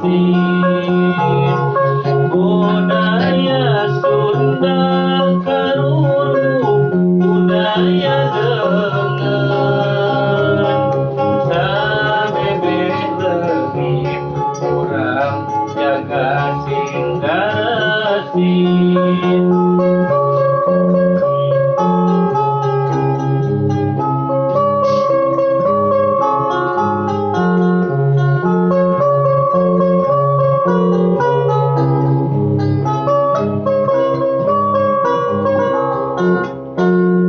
Garesit. Budaya Sunda karuruh budaya deungeun samemeh leungit urang jaga sing garesit.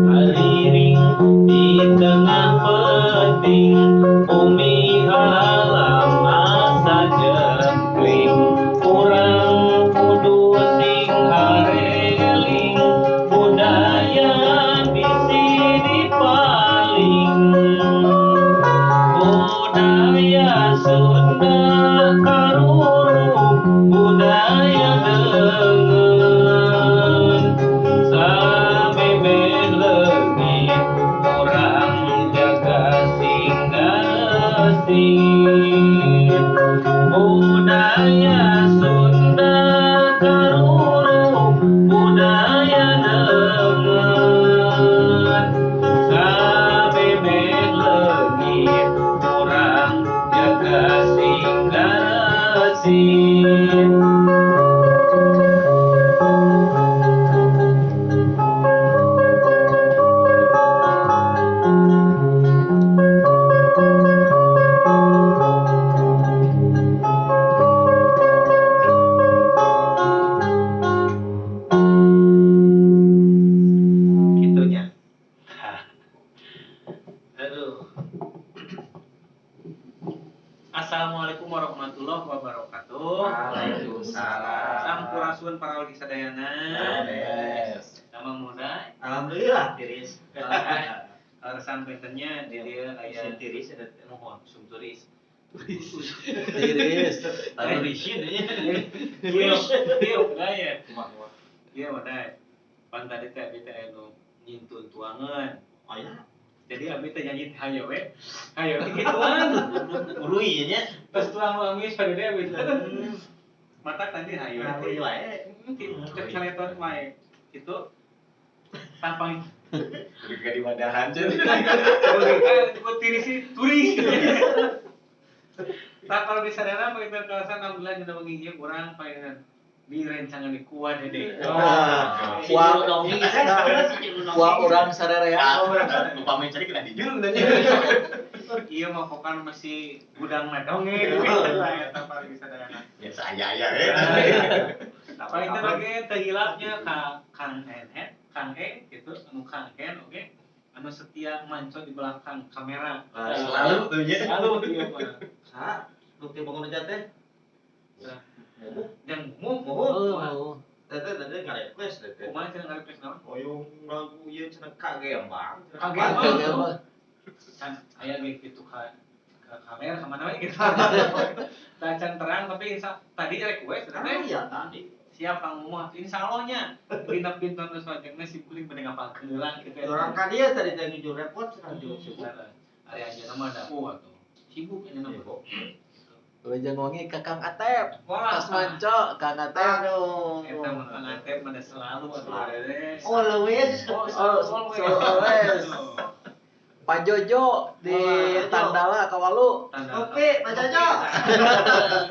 Hariring di tengah peuting bumi alam asa jengkling urang kudu sing hareling budaya bisi dipaling. Budaya Sunda karuruh budaya deungeun samemeh leungit urang jaga sing garesit. Budaya Sunda karuruh budaya deungeun samemeh leungit urang jaga sing garesit. Kitu nya. Aduh. Assalamualaikum warahmatullahi wabarakatuh. Waalaikumsalam. Sampurasun para wargi sadayana. Yes. Sama muda. Alhamdulillah tiris. Alasan pentennya di dieu aya Isin tiris ada mohon usum turis. Tiris. Taruh risin aja. Kieu kieu gaya. Kumaha? Kieu modal. Pan tadi teh abi teh anu nyintun tuangan. Oh ya. Jadi abi teh nyanyi hayo we. Hayo gituan. Urui nya. Terus tuang lu amis pada dia abi teh. Mata tadi hayo. Urui wae. Cek caleton wae. Itu tampang Udah di wadahan buat tiris sih turis. Tak kalau di sadara penginten kalasan alhamdulillah dina wengi ieu urang palingan di rencangan di kuah dede. Wah, wah urang sadarea. Lupa mencari kena dijul tanya. Iya mah pokan masih gudang mah dongeng lah eta paling sadayana. Ya saya ya we. Paling teh oge teu hilapnya ka Kang Hen, Kang E gitu, anu Kang Hen oge anu setia manco di belakang kamera. Selalu tuh nya. Selalu ieu mah. Sa, nu teh bangun aja teh. Dan mum Oh. Teh teh ngarequest teh. kumaha cenah ngarequest naon? Oyong lagu ieu cenah kagembang. Kagembang. Can aya ge kitu ka kamera ka mana we gitu. Tacan terang tapi tadi request teh. Iya tadi. Siap Kang Mumu, insya Allah nya dina pinton nu salajengna si kuring bade ngapalkeun heula kitu ya. Orang ka dieu tadi teh jujur repot cenah jujur sibuk. Ari anjeunna mah da atuh. Sibuk anjeunna mah. Wilujeng wengi ka Kang Atep. Wah, Tos manco Kang Atep. Aduh. Eta mah Kang Atep mah da selalu atuh dede. Always. Oh, Oh, always. Pak Jojo di Tandala Kawalu. Oke, Pak Jojo.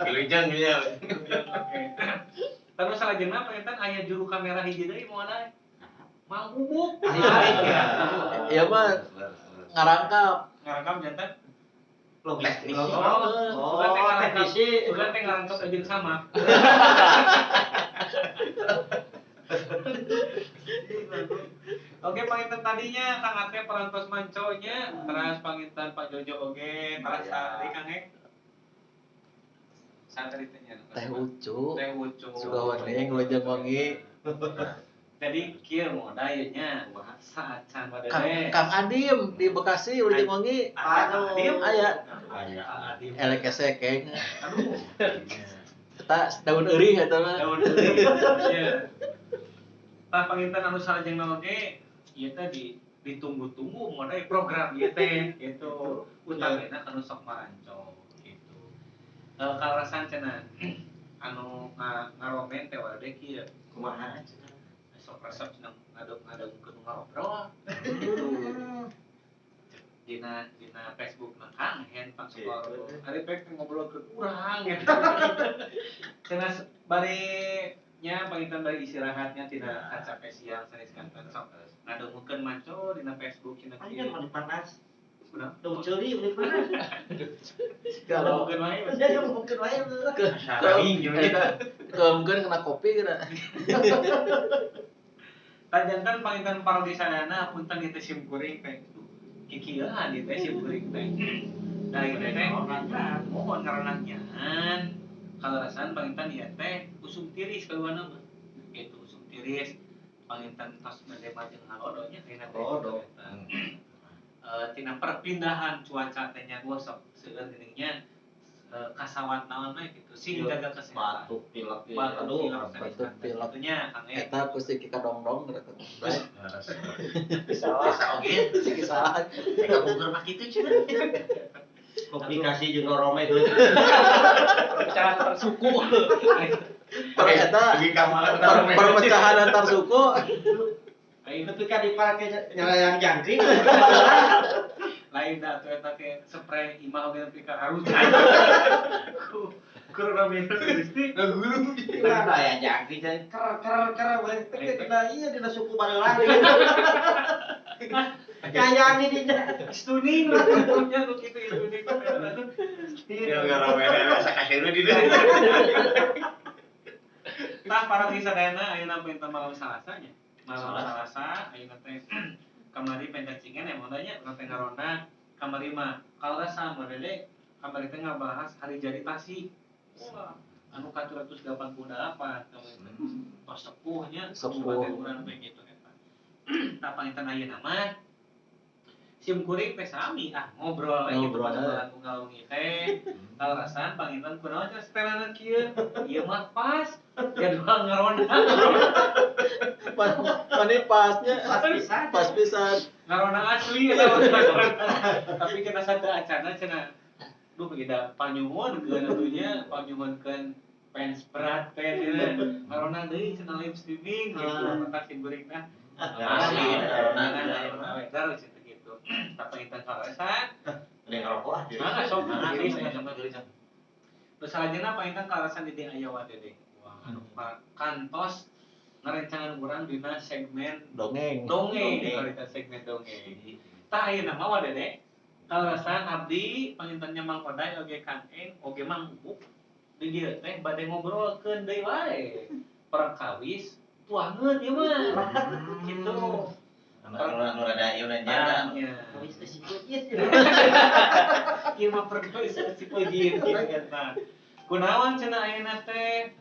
Wilujeng ya. Oke. Terus salajengna panginten aya juru kamera hiji deui moal Mang Bubuk. Iya mah ngarangkap. Ngarangkap jantan Logistik. Oh, Oh, teknisi. Sugan teh ngarangkap jeung sama. Oke, panginten tadinya Kang Atep perantos manconya, teras panginten Pak Jojo oge, teras tadi Kang Ek. Santri teh nya. Teh Ucu. Teh Ucu. Sugawening wilujeng wengi. Jadi kieu modal ieu nya saacan Kang, badane. Kang Adim di Bekasi wilujeng wengi. Aduh. Adim. Aya Aya. Kang Adim. elek esek Aduh. Eta daun eurih eta mah. Daun eureun. Iya. Tah panginten anu salajengna oge ieu teh di ditunggu-tunggu modal program ieu teh gitu. Utamina kanu sok maranco gitu. Kaleresan cenah anu ngaromen teh Wa Dede kieu. Kumaha cenah? Sok resep cenah ngadog-ngadogkeun ngobrol. Gitu. Dina dina Facebook na Kang Hen pang sok ngobrol. Ari pek ngobrol ke urang gitu. Cenah bari nya panginten bari istirahatnya tina kacape siang sanes kanten sok ngadongukeun manco dina Facebook cenah Anjir kieu. mah panas. Kunaon? Duh ceuli meni panas. Kalau Ngadongukeun wae. Ya mungkin wae. Saring gitu. Ke mungkin kena kopi kena. Tajantan panginten parodi sadana punten ieu teh sim kuring teh. Kikieuan ieu teh sim kuring teh. Da ieu teh mohon ngaranahnyaan. Kaleresan panginten ieu teh usum tiris kaluarna mah. Gitu usum tiris panginten tos bade majeng halodo nya ayeuna teh. Halodo. Eta. Tina perpindahan cuaca teh nya gua sok seueur geuning nya kasawat naon we gitu sing Iya, jaga kesehatan. Batuk pilek. Batuk Aduh, pilek sanes batuk kanten. pilek. Kitu nya Kang E. Eta ku si Kika dongdong geura. Salah. Bisa oge. Si Kika. Ka Bogor mah kitu cenah. Komplikasi jeung rome deui. Perpecahan antar suku. Per eta Pergi ka mana perpecahan antar suku. Lain Tapi kan dipake nyalayang jangkrik. lain da atuh eta ke spray imah oge nepi ka harus. Ku coronavirus Gusti. Ngagulung. Gimana ya jangkrik jadi ker ker ker we. Tapi dina ieu dina suku bareula. Nyayang di dinya. Stuning nya nu kitu stuning. Ya rame sakasieun di dieu. Tah para sadayana ayeuna pointen malam Salasa nya. Malam Salasa ayeuna teh kamari pencacingan emang nya urang teh ngaronda kamari mah kaleresan Wa Dede kamari teh ngabahas hari jadi Tasik. Wah, anu ka 188 kamari teh. Tos sepuh nya Sepuh. kabupaten urang teh gitu eta. Tah panginten ayeuna mah sim kuring teh sami ah ngobrol we gitu Ngobrol, pada eh. bulan unggal wengi teh. Kaleresan panginten kunaon cenah setelana kieu. Ieu mah pas jadwal ngaronda. Mani pasnya Pas pisan. pas pisan. Ngaronda asli eta mah. Tapi kita satu acana cenah. Duh beda panyuhun keun atunya panyuhunkeun fans berat teh cenah. Ngaronda deui cenah live streaming gitu. Kontak sim kuring teh. Asli, ngaronda ngaronda we terus gitu. Tapi panginten kaleresan Ada yang ngerokok ah. Nah, sok habis Terus salajengna panginten kaleresan di dieu aya Wa Dede. Wah, anu kantos ngarencangan urang dina segmen Dongeng. dongeng, Dongeng. dina segmen dongeng. Tah ayeuna mah Wa Dede, kaleresan abdi pangintennya Mang Koday oge Kang Eng oge Mang Ubuk di dieu teh bade ngobrolkeun deui wae. Perkawis tuangeun ieu mah. Gitu. Anu rada ieu nanya. Tanya. Wis teh sipeuit. Ieu mah perkawis psikoji gitu eta. Kunaon cenah ayeuna teh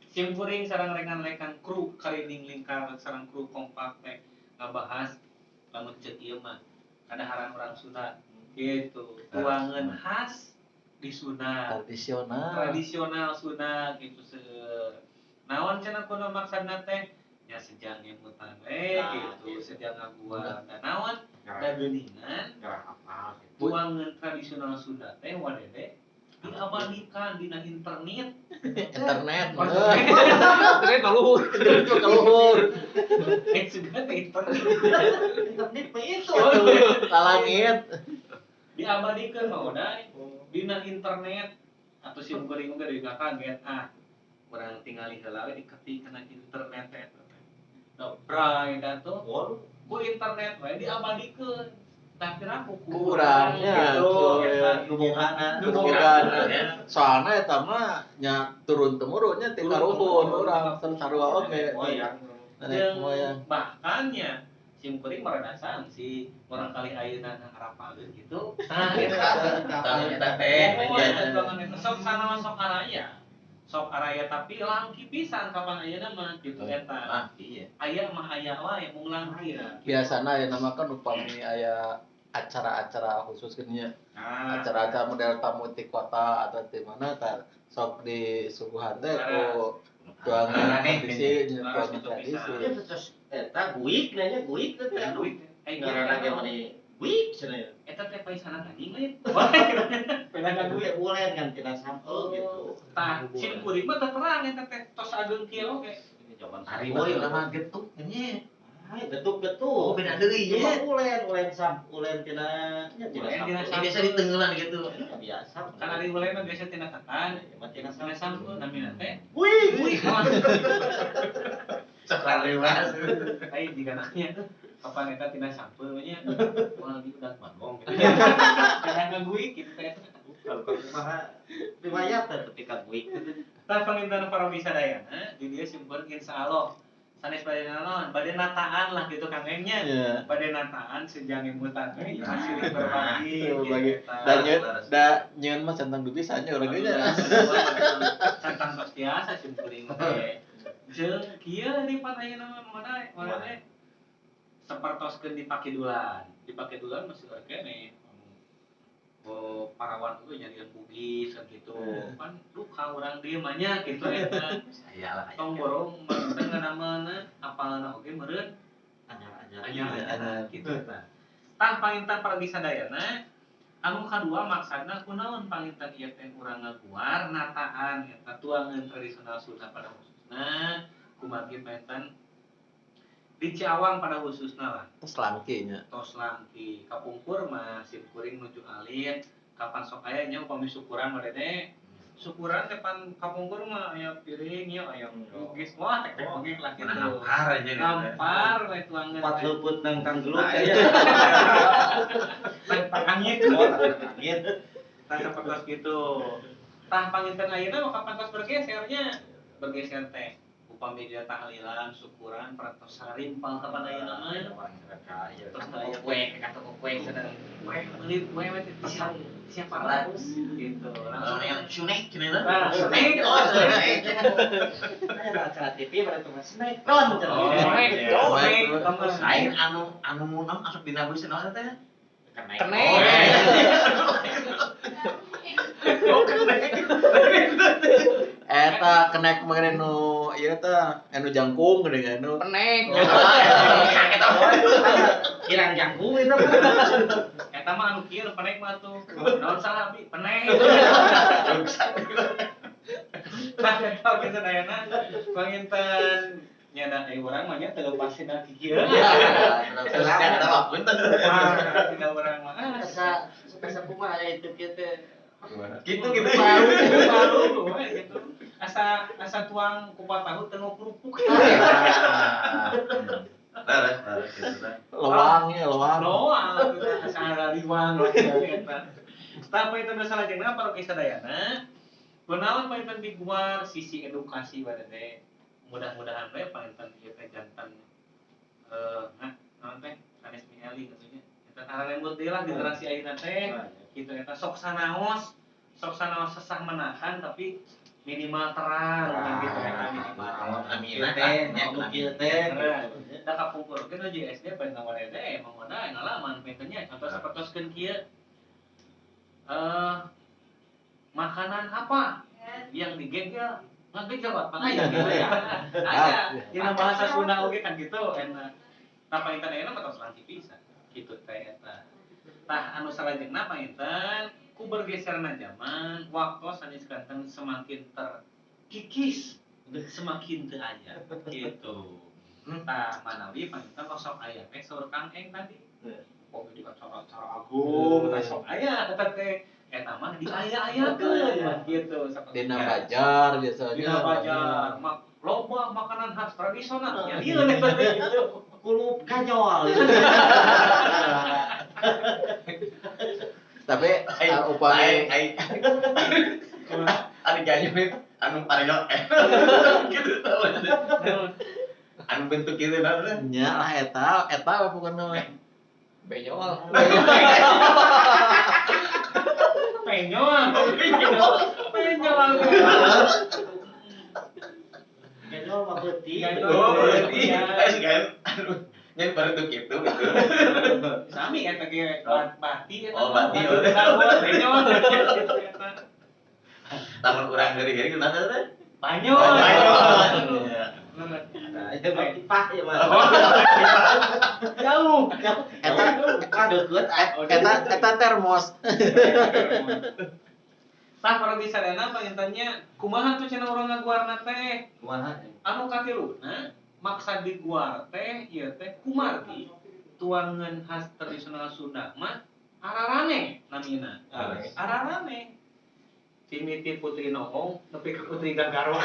sim kuring sareng rekan-rekan kru karining lingkar sareng kru kompak teh ngabahas lamun ceuk ieu mah kadaharan urang Sunda gitu. Tuangeun khas di Sunda, Tradisional. tradisional Sunda gitu seueur. Naon cenah kuno maksudna teh? Ya sejang nyemutan we Nah, gitu, gitu. sejang ngaguar. Da naon? Da geuningan Ngarah apal gitu. tuangan tradisional Sunda teh Wa Dede diabadikan dina internet. Internet. Internet kaluhur. Internet mah kaluhur. Eh sudah teh internet. Internet mah itu. Lalangit. Diabadikan mah Oday dina internet atau sim kuring oge deui kaget ah urang tingali heula we diketik kana internet teh eta teh. Dobray da tuh Waduh. ku internet we diabadikeun. Tah kira ku Ku urangnya, gitu tuh, eta. Nu bogana. Nu bogana. Soalna eta mah nya turun temurunnya ti karuhun urang sarua oge. Moyang. Nenek Jeung moyang. bahkan nya sim kuring meredasan si orang kali ayeuna ngarapaleun gitu. Nah, eta. Tah eta teh. Oh, eta eta sok sana sok araya. Sok araya tapi langki pisan kapan ayeuna mah gitu eta. Ah, iya. Aya mah aya wae mung langki. Biasana ya nama kan upami aya acara-acara khusus gini nya. Nah, Acara-acara model tamu ti kota atau ti mana tah sok disuguhan teh ku tuangan Aneh, tradisi nya Laras tuangan gitu tradisi. pisan. Iya terus eta guik nanya guik teh. duit. Eh, Ngaranna ge mani Wih, cenah. Eta teh paisana anjing lain. Beda ngaguik. Ulen kan tina sampeu gitu. Tah, sim kuring mah teu terang eta teh tos ageung kieu oge. Ini zaman Ari baheula mah getuk nya. Ah, getuk-getuk. Oh, beda deui Ieu nya. mah ulen, ulen sam, ulen tina nya tina Ulen tina sampeu. Biasa ditengelan gitu. Ya, biasa. Kan ari ulen mah biasa tina ketan, Ya, mah tina tina sampeu. sampeu namina teh. Wih, Wih, wah. Sok lariwas. Lain jika nanya kapan eta tina sampeu nya. Wah, lagi udah bagong gitu. Kadang ngaguik gitu teh. Kalau kumaha riwayat teh ketika guik. Tah panginten para wisadayana di dieu simpen insyaallah sanes bade naon, bade nataan lah gitu Kang Eng-nya. Iya. Bade nataan sejang emutan we ieu mah silih berbagi. Berbagi. Gitu, Da nyeun da nyeun mah centang duit pisan nya urang ge nya. Centang tos tiasa sim kuring teh. Jeung kieu di pan ayeuna mah modal modal teh sapertoskeun dipakidulan. Dipakidulan masih ora keneh. Oh, parawan oge nyarian Bugis kan gitu. Pan duka urang dieu mah nya gitu eta. Saya lah. Tong borong mah ngamana apalna oge meureun Anyar-anyar. anyar-anyar gitu tah. Tah panginten paragi sadayana anu kadua maksadna kunaon panginten ieu teh urang ngaguar nataan eta tuangan tradisional Sunda pada khususna kumargi panginten di Ciawang pada khususna lah Terus langki nya. tos langki kapungkur mah sim kuring nuju alit kapan sok aya nya upami syukuran mah teh syukuran depan kapungkur mah aya piring nya aya bugis wah tek tek bugis lah gitu Ngampar aja gitu. ngampar we tuangan Empat teh. luput nang tanggelut Nah, ya. Lempar angin Oh, angin. tah sapertos gitu tah panginten ayeuna mah kapan tos bergesernya bergeser teh upami dia tahlilan syukuran parantos sarimpal kapan ayeuna mah Iya, terus aya Kue, ke toko kue sedang. kue beli kue we teh siap siapa ratus gitu langsung Langsung yang sunek cenah. Nah, snack. Oh, sunek. Aya acara TV pada tuh snekron. Oh, snack. Oh, Snack. Lain anu anu naon asup dina bus naon teh? Kenek. Kenek. Oh, kenek. Eta kenek mah nu ieu teh anu jangkung geuning anu. Penek. Kirang jangkung itu. Eta mah anu kieu penek mah tuh. Naon salah abi? Penek. Tah eta oge sadayana panginten nya da euy urang mah nya teu leupas dina kieu. Terus ada mah punten. Wah, dina urang mah. Ah, Asa asa kumaha aya itu kieu teh. Gitu gitu. Malu we gitu. Asa asa tuang kupat tahu teu kerupuk. Laras, laras gitu tah. Lewang nya lewang. Loang gitu asa araliwang gitu eta. Tah panginten salajengna parogi sadayana kunaon panginten diguar sisi edukasi badan teh. Mudah-mudahan we panginten ieu teh jantan nah naon teh sanes mieli gitu nya. Eta aralembut deui lah generasi ayeuna teh gitu eta sok sanaos sesah menahan tapi minimal terang kan gitu eta minimal. Amina Teh, nu kieu teh. Da kapungkur ge nu SD pengen wae teh emang wae ngalaman pengennya contoh sapertoskeun kieu. Makanan apa yang digegel? Ngagegel apa aya gitu ya. Aya dina bahasa Sunda oge kan gitu enak. Tah panginten ayeuna mah tos langki pisan kitu teh eta. Tah anu salajengna panginten ku bergeserna zaman waktu sanes ganteng semakin terkikis semakin teu aya gitu. Tah manawi panginten sok aya teh saur Kang Eng tadi. Pokoknya di acara-acara agung tah sok aya eta teh eta mah diaya-ayakeun gitu. Dina bajar biasanya. Dina bajar mak loba makanan khas tradisional ya ieu eta teh gitu. Kulup ganyol. Tapi upami Ai anu ganyol anu parengol gitu tau. Anu bentuk gitu naon teh? nya lah eta eta we pokona we. Benyol. Penyol. Penyol. Ganyol mah beuti. Ganyol. Oh, berarti eh sih kan anu nya baru tuh gitu gitu. Sami eta ge bati eta. Oh, bati. Penyol. Lamun urang heuri-heuri kunaon teh? Banyol. Banyol. Nah, itu mah tipah ya mah. Jauh. Eta Kadeukeut Eta termos. Tah para bisadana pangintennya kumaha tuh cenah urang ngaguarna teh? Kumaha? Anu katiluna maksa diguar teh ieu teh kumargi tuangan khas tradisional Sunda mah araraneh namina. Araraneh. Timiti Putri Noong nepi ka Putri Gagaro.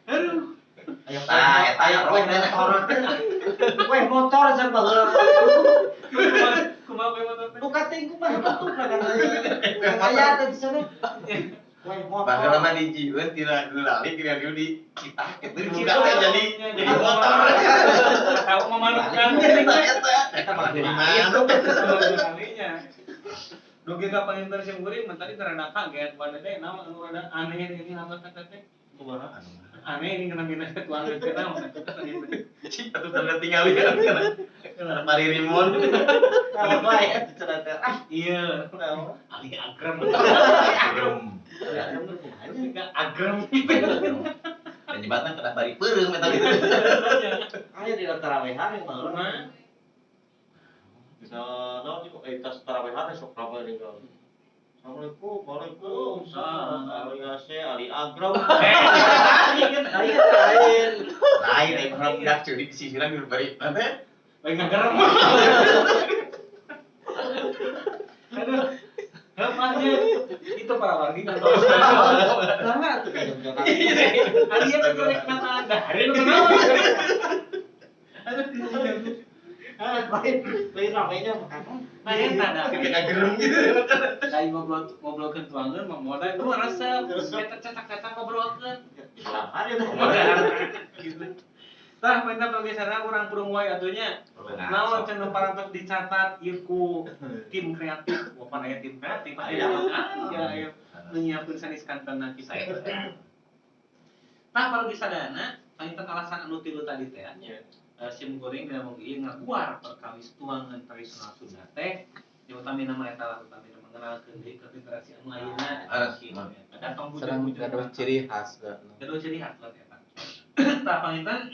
Aduh. Tah eta Aya roh kue motor. Kue motor jan baheula. Kumaha kue motor teh? Nu kating kumaha bentukna kan aya teh di sana. Kue motor. Baheula mah dijieun tina gulali kira dulu dicitah kitu dibuka teh jadi motor. Tahu memalukan. Eta eta mah jadi manuk. Kalinya. Dugi ka palinter sim kuring mah tadi rada kaget pada teh naon anu rada aneh ini nama teh. Kumaha? Aneh ini kena mina tuang teh naon. Cik atuh tanda tinggalin kana mari rimon. Kalau bae atuh cenah teh. Ah, Iya, naon? Ali agrem. Agrem. Enggak agrem. Dan jembatan kena bari peureum eta gitu. Aya di tarawehan yang baheula. Mah Bisa naon di tas tarawehan sok ramai tinggal. Assalamualaikum, waalaikumsalam. Ali AC, Ali Agrem. Lain, lain. Lain eh orang budak ceurik sisiran di bari teh. Lain ngagerem. Aduh. Heuh itu para wargi nggak tahu. Nah, tuh kan. Ali eta korek kata ada. Hari nu kenapa? Aduh. Lain, lain ramainya makanan. Nah, eta da. Kayak agrem gitu. Lain ngobrol ngobrolkeun tuangeun mah modal nu resep. Eta cetak-cetak ngobrolkeun. Lapar ya. Gitu. Tah minta pergeseran urang purung wae atunya. Naon cenah parantos dicatat ieu ku tim kreatif. Wapan aya tim kreatif aya aya nyiapkeun sanes kantena kita. Tah pergeseranna panginten alasan anu tilu tadi teh. Sim goreng dan mau ieu ngaguar perkawis tuangan tradisional Sunda teh yang utami nama eta lah utami mengenalkeun deui ke generasi anu ayeuna gitu. Eta tong Sareng gaduh ciri khas. Gaduh ciri khas lah eta. Tah panginten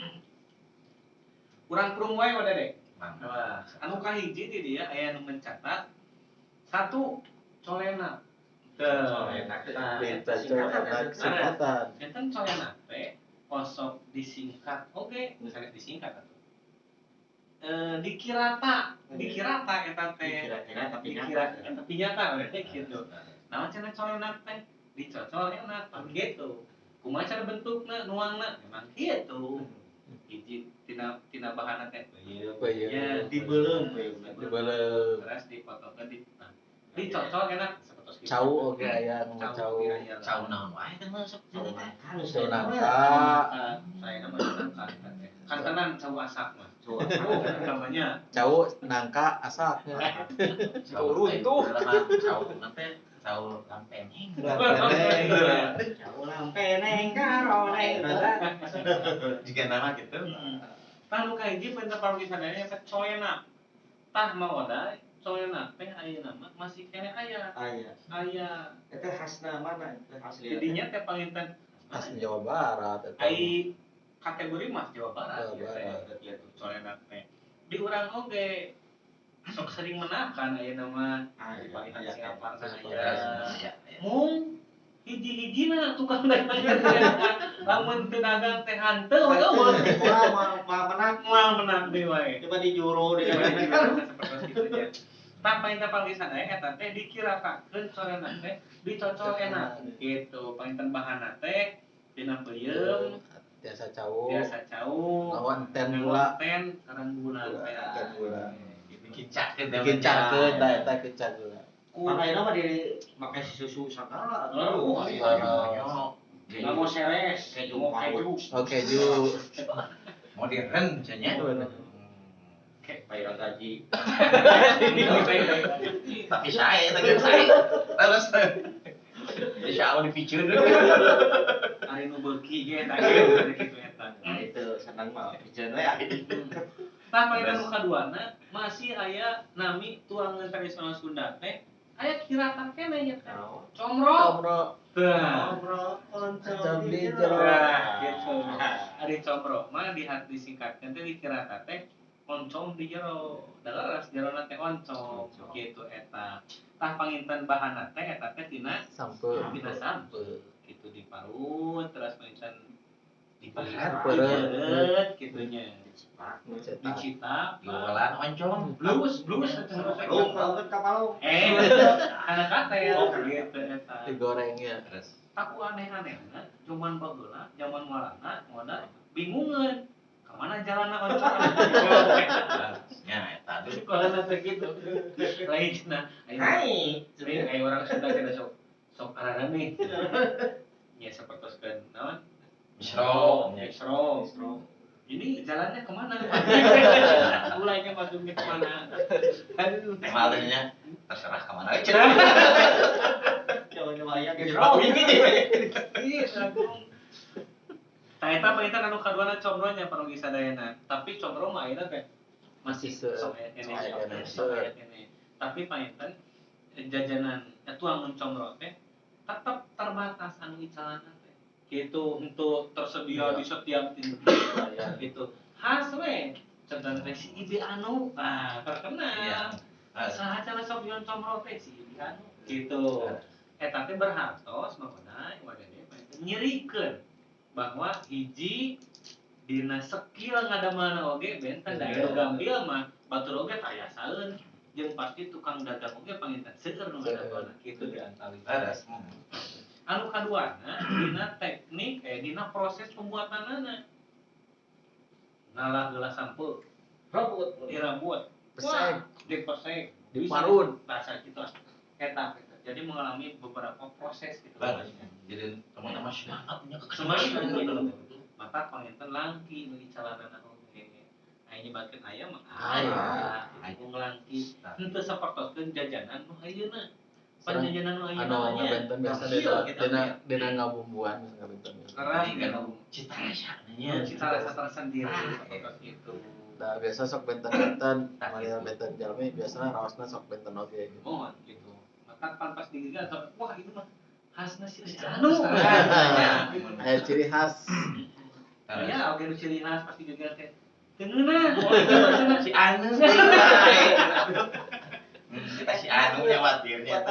urang prung wae wae deh. Wah, anu kahiji di dia aya nu mencatat satu colena. Colena. Colena singkatan. Enten colena teh kosok disingkat oke, misalnya disingkat atuh. Dikirata, dikirata eta teh. Dikira-kira tapi nyata. Tapi nyata we gitu. Naon cenah colena teh? Dicocol enak gitu. Kumaha cara bentukna, nuangna? Memang kitu. Hiji tina tina bahanna teh. Peuyeum. Dibeuleum peuyeum. Dibeuleum. Terus dipotongkeun di nah, dicocol enak sapertos kitu. Cau oge aya nu cau. Cau naon wae teh mah sok Cau nangka. Cau nangka. Saya mah nangka. Kantenan cau asak mah. Cau namanya. Cau nangka asaknya. Cau runtuh. Cau nangka cau lampeneng. Cau lampeneng karoleng. Jika nama gitu. Tah nu kahiji penting parwisanana eta coena. Tah maoda coena teh ayeuna mah masih keneh aya. Aya. Aya. Eta khasna mana? Eta asli. Jadinya teh panginten khas Jawa Barat eta. Ai kategori mas Jawa Barat Jawa Barat. Ya, coena teh. Di urang oge sok sering menakan ayeuna mah di Palihan Singaparna aya. Mung hiji-hijina tukang dagang teh lamun teu dagang teh hanteu we eueuh. Moal menang, moal menang deui wae. Coba dijuru di seperti kitu nya. Tah painten panglisan aya eta teh dikiratakeun corenan teh dicocol enak gitu. Painten bahanna teh dina peuyeum biasa cau. Biasa cau. Lawan ten gula. Ten sareng gula teh. Ten gula. Dikincakeun dikincakeun tah eta kinca gula. Karena ini mah di make susu segala. Oh, iya. Mau seres, keju, mau keju. Oh, keju. Modern cenah. Kayak bayaran gaji. Tapi saya, tapi saya. Terus insya Allah dipiceun. Ari nu beuki ge eta gitu eta. Itu senang mah piceun we. Tah paling nu kaduana masih aya nami tuangan tradisional Sunda teh aya kiratan keneh nya teh. Comro. Comro. Tah. Comro oncom di jero. Gitu. Ari comro mah disingkatkeun teh dikirata teh Oncom di jero. Da leres jerona teh oncom gitu eta. Tah panginten bahanna teh eta teh tina sampeu. Tina sampeu gitu diparut terus panginten Dipeureut. dipeureut gitu nya. Cetak. Dicitak Jualan oncom. blus blus Lu kalau kapal anak katel gitu eta. Digorengnya. Terus Aku aneh-anehna zaman baheula, zaman walana, moda bingungeun. Kamana jalanna oncom? nya eta tuh. Sekolahna teh kitu. Lain cenah. Hai. Lain aya orang Sunda cenah sok sok araraneh. Nya sapertoskeun naon? Misro. Misro. Ini jalannya kemana? Mulainya masuknya kemana? Aduh. Tema tadinya terserah kemana aja. Jangan wayang Jadi batu ini. Iya, langsung. Tah eta panginten anu kaduana comro nya parugi sadayana. Tapi comro mah ayeuna teh masih sok aya keneh, sok aya keneh. Tapi panginten jajanan tuangan comro teh tetep terbatas anu icalanna teh. Gitu untuk tersedia di setiap titik gitu. Khas we contohna teh si Ibi anu, nah terkenal. Saha cenah sok jualan comro teh si Ibi anu gitu. Eta teh berhartos makana wadene panginten nyerikeun bahwa hiji dina skill ngadamelna oge benten da anu gampil mah batur oge tayasaeun jeung pasti tukang dagang oge panginten seueur nu ngadamelna kitu di antawis. Anu kaduana dina teknik dina proses pembuatanana. Ngalah heula sampeu Robot. dirabut, Pesek, dipesek, diparut. Bahasa kitu eta gitu. Jadi mengalami beberapa proses gitu. Jadi teman-teman semangatnya Semangat gitu. Maka panginten langki nu icalanana oge. Aya nyebatkeun aya mah aya. Itu nglangki. Henteu sapertoskeun jajanan nu ayeuna. Pan jajanan nu ayeuna Anu mah nya. ngabenten biasa dina ngabumbuan ngabenten. Keras Cita rasanya. Cita rasa tersendiri sapertos itu. Nah, biasa sok benten-benten, mari benten jalmi biasana raosna sok benten oge. Mohon gitu. Maka pan pas digiga atau wah ini mah khasna si anu. Aya ciri khas. Ya, oge nu ciri khas pasti digiga teh. Teu ngeunah. Oh, itu maksudna Si Anu. Kita si Anu nyawatirnya.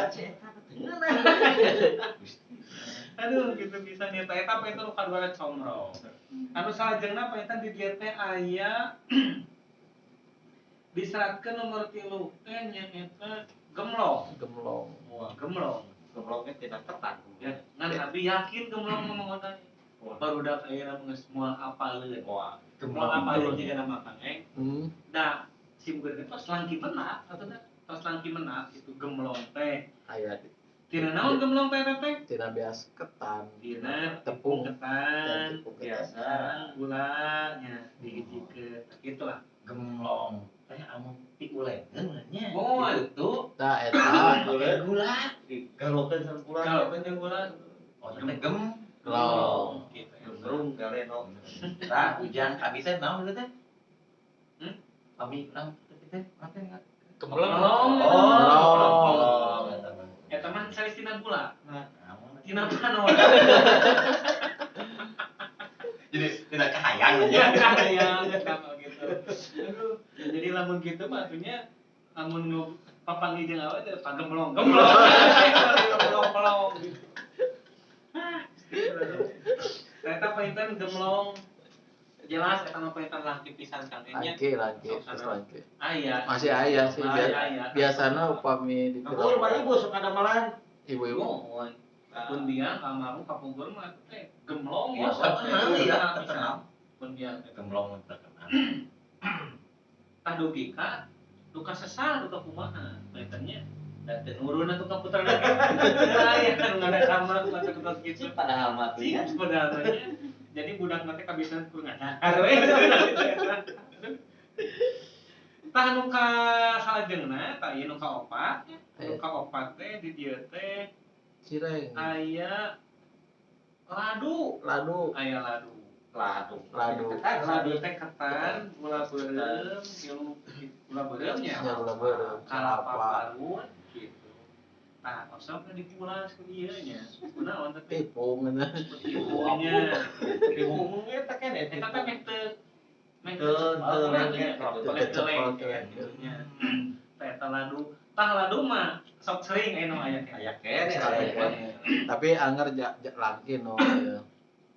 Aduh, gitu bisa nih. Eta apa itu nu kaduana comro. Anu salajengna panginten di dieu teh aya diseratkeun nomor 3 teh nyaeta gemlong. Gemlong. Wah, gemlong. Gemlongnya tidak ketan. Ya, ngan abi yakin gemlong ngomong otak. Barudak ayeuna geus moal apaleun. Wah, Moal apaleun jiga nama Kang Eng. Da sim kuring teh tos langki menak atuh tos langki menak itu gemlong teh. Aya Tina naon gemlong teh teh? Tina beas ketan. Tina tepung ketan. Biasa. Gulanya dihijikeun. Gitulah. Gemlong teh amun piulengeun nya. Moal. Gitu. Tah eta Gula. Galokeun sareng gula. Galokeun jeung gula. Oh, teh gem. Gemlong. Gitu. Gemrung galeno. Tah ujang kami teh naon gitu teh? Kami urang teh teh Gemlong. Oh. Eta mah sanes tina gula. Nah, Tina panon. Jadi tidak kahayang nya. Kahayang eta gitu. Aduh, jadi lamun kitu mah atunya lamun papanggih jeung awe teh pagemlong. Gemlong. Gemlong-gemlong gitu. Eta panginten gemlong jelas eta mah panginten langki pisan Kang nya. Langki, langki, terus langki. Aya. Masih aya sih. Aya. Biasana upami di Kapungkur mah ibu sok ada malahan. Ibu-ibu. Mohon. Pun biang almarhum kapungkur mah teh gemlong ya. Terkenal ya, terkenal. Pun biang gemlong terkenal. Tah dugi ka duka sesal duka kumaha pangintennya. Da teu nurun atuh ka putrana. Aya kan ngada sama mata gitu. Padahal mah tuh ya. Padahal mah jadi budak mah teh kabisan ku ngadahar we. Tah nu ka salajengna tah ieu nu kaopat, nu kaopat teh di dieu teh cireng. Aya ladu. Ladu. Aya ladu. Ladu. Ladu. Ladu teh ketan, gula beureum, tilu gula beureum nya. Ya gula beureum, kalapa parut gitu. Tah, osok dipulas ku ieu nya. Kunaon teh? Tipung eta. Tipungnya. Tipung eta keneh. Eta teh meh teu Teu lengket. Teu gitu nya. Teh ladu, tah ladu mah sok sering aya nu aya keneh. Aya keneh. Tapi anger langkin no.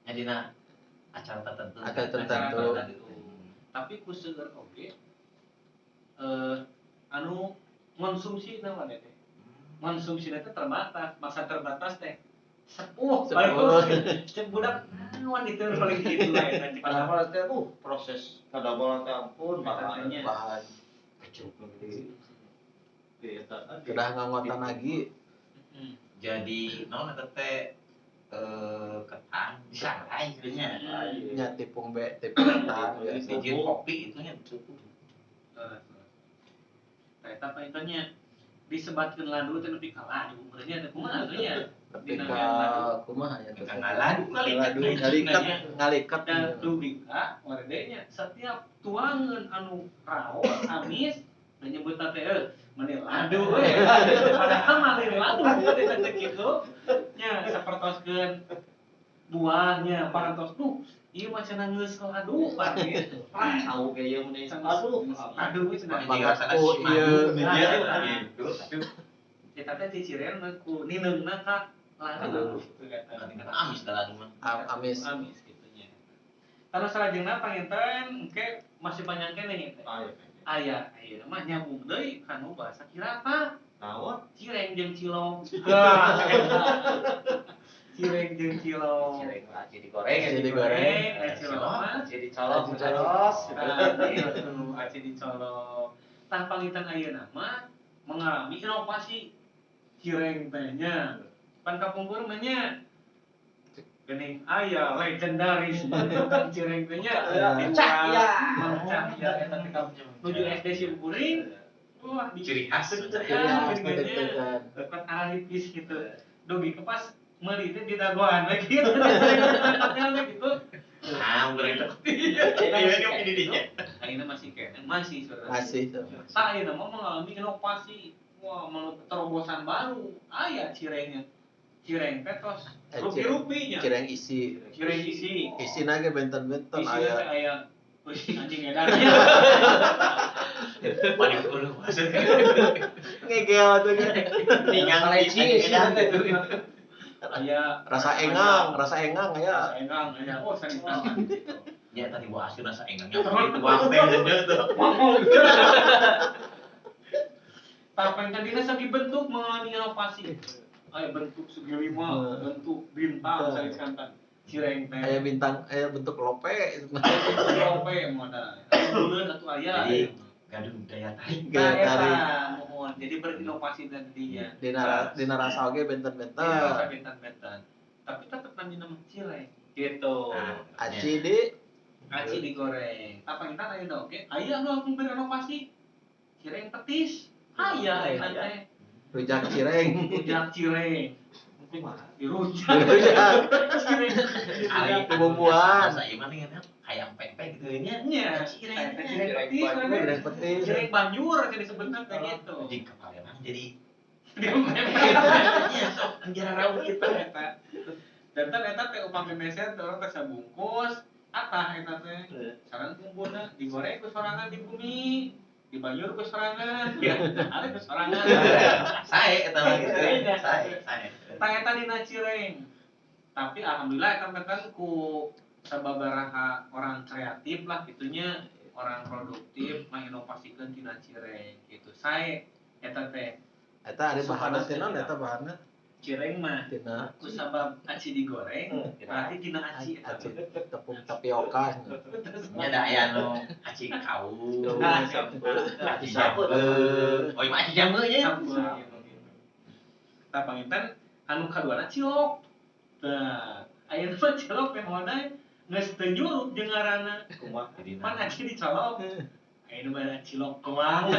Nya dina acara tertentu. Acara tertentu. Tapi ku seueur oge anu konsumsi naon teh. Konsumsi teh terbatas, masa terbatas teh sepuh paling cek budak naon itu paling kitu lah eta. Padahal teh proses kadamel teh ampun bahannya. Bahan. Kedah nganggotan lagi. Jadi naon eta teh ketan disangrai gitu nya. Nya tipung be tipung ketan biasa. Dijieun kopi itu nya cukup. Tah eta panginten disebatkeun ladu teh nepi ka ladu beureunya teh kumaha atuh nya. Nepi ka kumaha nya teh. Ladu ngaliket ngaliket. Dan dugi ka waredenya setiap tuangan anu raos amis menyebut teh meni ladu we. Padahal mah lain ladu teh teh kitu nya sapertoskeun buahnya parantos duh ieu mah cenah geus ladu pan gitu. Tahu ge ieu meni aduh aduh cenah rasana si madu gitu. Eta teh ciciren mah ku nineungna ka ladu gitu kata. Amis da ladu mah. Amis. Amis kitu nya. Tanu salajengna panginten engke masih panjang keneh teh. Aya ayeuna mah nyambung deui kanu bahasa kirata. Naon? Cireng jeung cilok. Cireng jeung cilok. Cireng mah aci digoreng, aci digoreng, aci cilok mah aci dicolok, gitu, aci dicolok. Tah panginten ayeuna mah mengalami inovasi cireng teh nya. Pan kapungkur mah nya geuning aya legendaris tukang cireng teh nya. Cahya. Mang Cahya eta teh nuju SD sim kuring. Wah, ciri khas. Ciri khas dekat aripis gitu. Dugi ke pas meuli teh di dagoan we gitu. Gitu. Ah, goreng teh. Iya, ini dinya. Ayeuna masih kene, masih saudara. Masih. Tah ayeuna mah mengalami inovasi. Wah, terobosan baru. Aya cirengnya. Cireng teh tos rupi-rupinya. Cireng isi. Cireng isi. Isina ge benten-benten aya. Aya wih, anjing edan. Paling uluh maksudnya. Ngegel atuh ge. Ningang leci edan teh. Aya rasa engang aya. Rasa engang aya. Oh, sanitan gitu. Ya tadi gua asin rasa engangnya. Tuang teh deudeuh tuh. Tah tadina segi bentuk mengalami inovasi. Aya bentuk segi lima, bentuk bintang sanitan. Cireng teh. Aya bintang, aya bentuk lope. Lope modal. Buleun atuh aya. Jadi gaduh daya tarik. Daya tarik. Mohon. Jadi berinovasi tadinya. Dina rasa oge benten-benten. Dina rasa benten-benten. Tapi tetep namina mah cireng. Gitu. Aci di aci digoreng. Tah panginten ayeuna oge aya anu langkung berinovasi. Cireng petis. Aya ayeuna teh. Rujak cireng. Rujak cireng. Dirujak. Cireng. Ari bumbuan. Rasa ieu mah hayang pempek gitu nya. Nya. Cireng petis, cireng petis. Cireng banjur jadi sebentar teh gitu. Jadi ke Palembang jadi pempek. Nya sok anjara raung gitu eta. Dan eta teh upami meser teh urang teh sabungkus atah eta teh. Sareng bumbuna digoreng ku sorangan di bumi. Dibanjur ku sorangan, ya, ada ku sorangan. Sae eta mah gitu. Sae, sae. Tah eta dina cireng. Tapi alhamdulillah eta mah ku sababaraha orang kreatif lah gitunya, orang produktif menginovasikeun tina cireng gitu. Sae eta teh. Eta ari bahanna teh naon eta bahanna? Cireng mah tina ku sabab aci digoreng, berarti tina aci eta. Aci tepung tapioka. Nya da aya nu aci kau. Aci sampeu. Oh, ieu mah aci jameu nya. Tah panginten anu kaduana cilok. Tah, ayeuna mah cilok teh modal geus teu nyurup jeung ngaranna. Kumaha? Pan aci dicolok. Ayeuna mah cilok kumaha.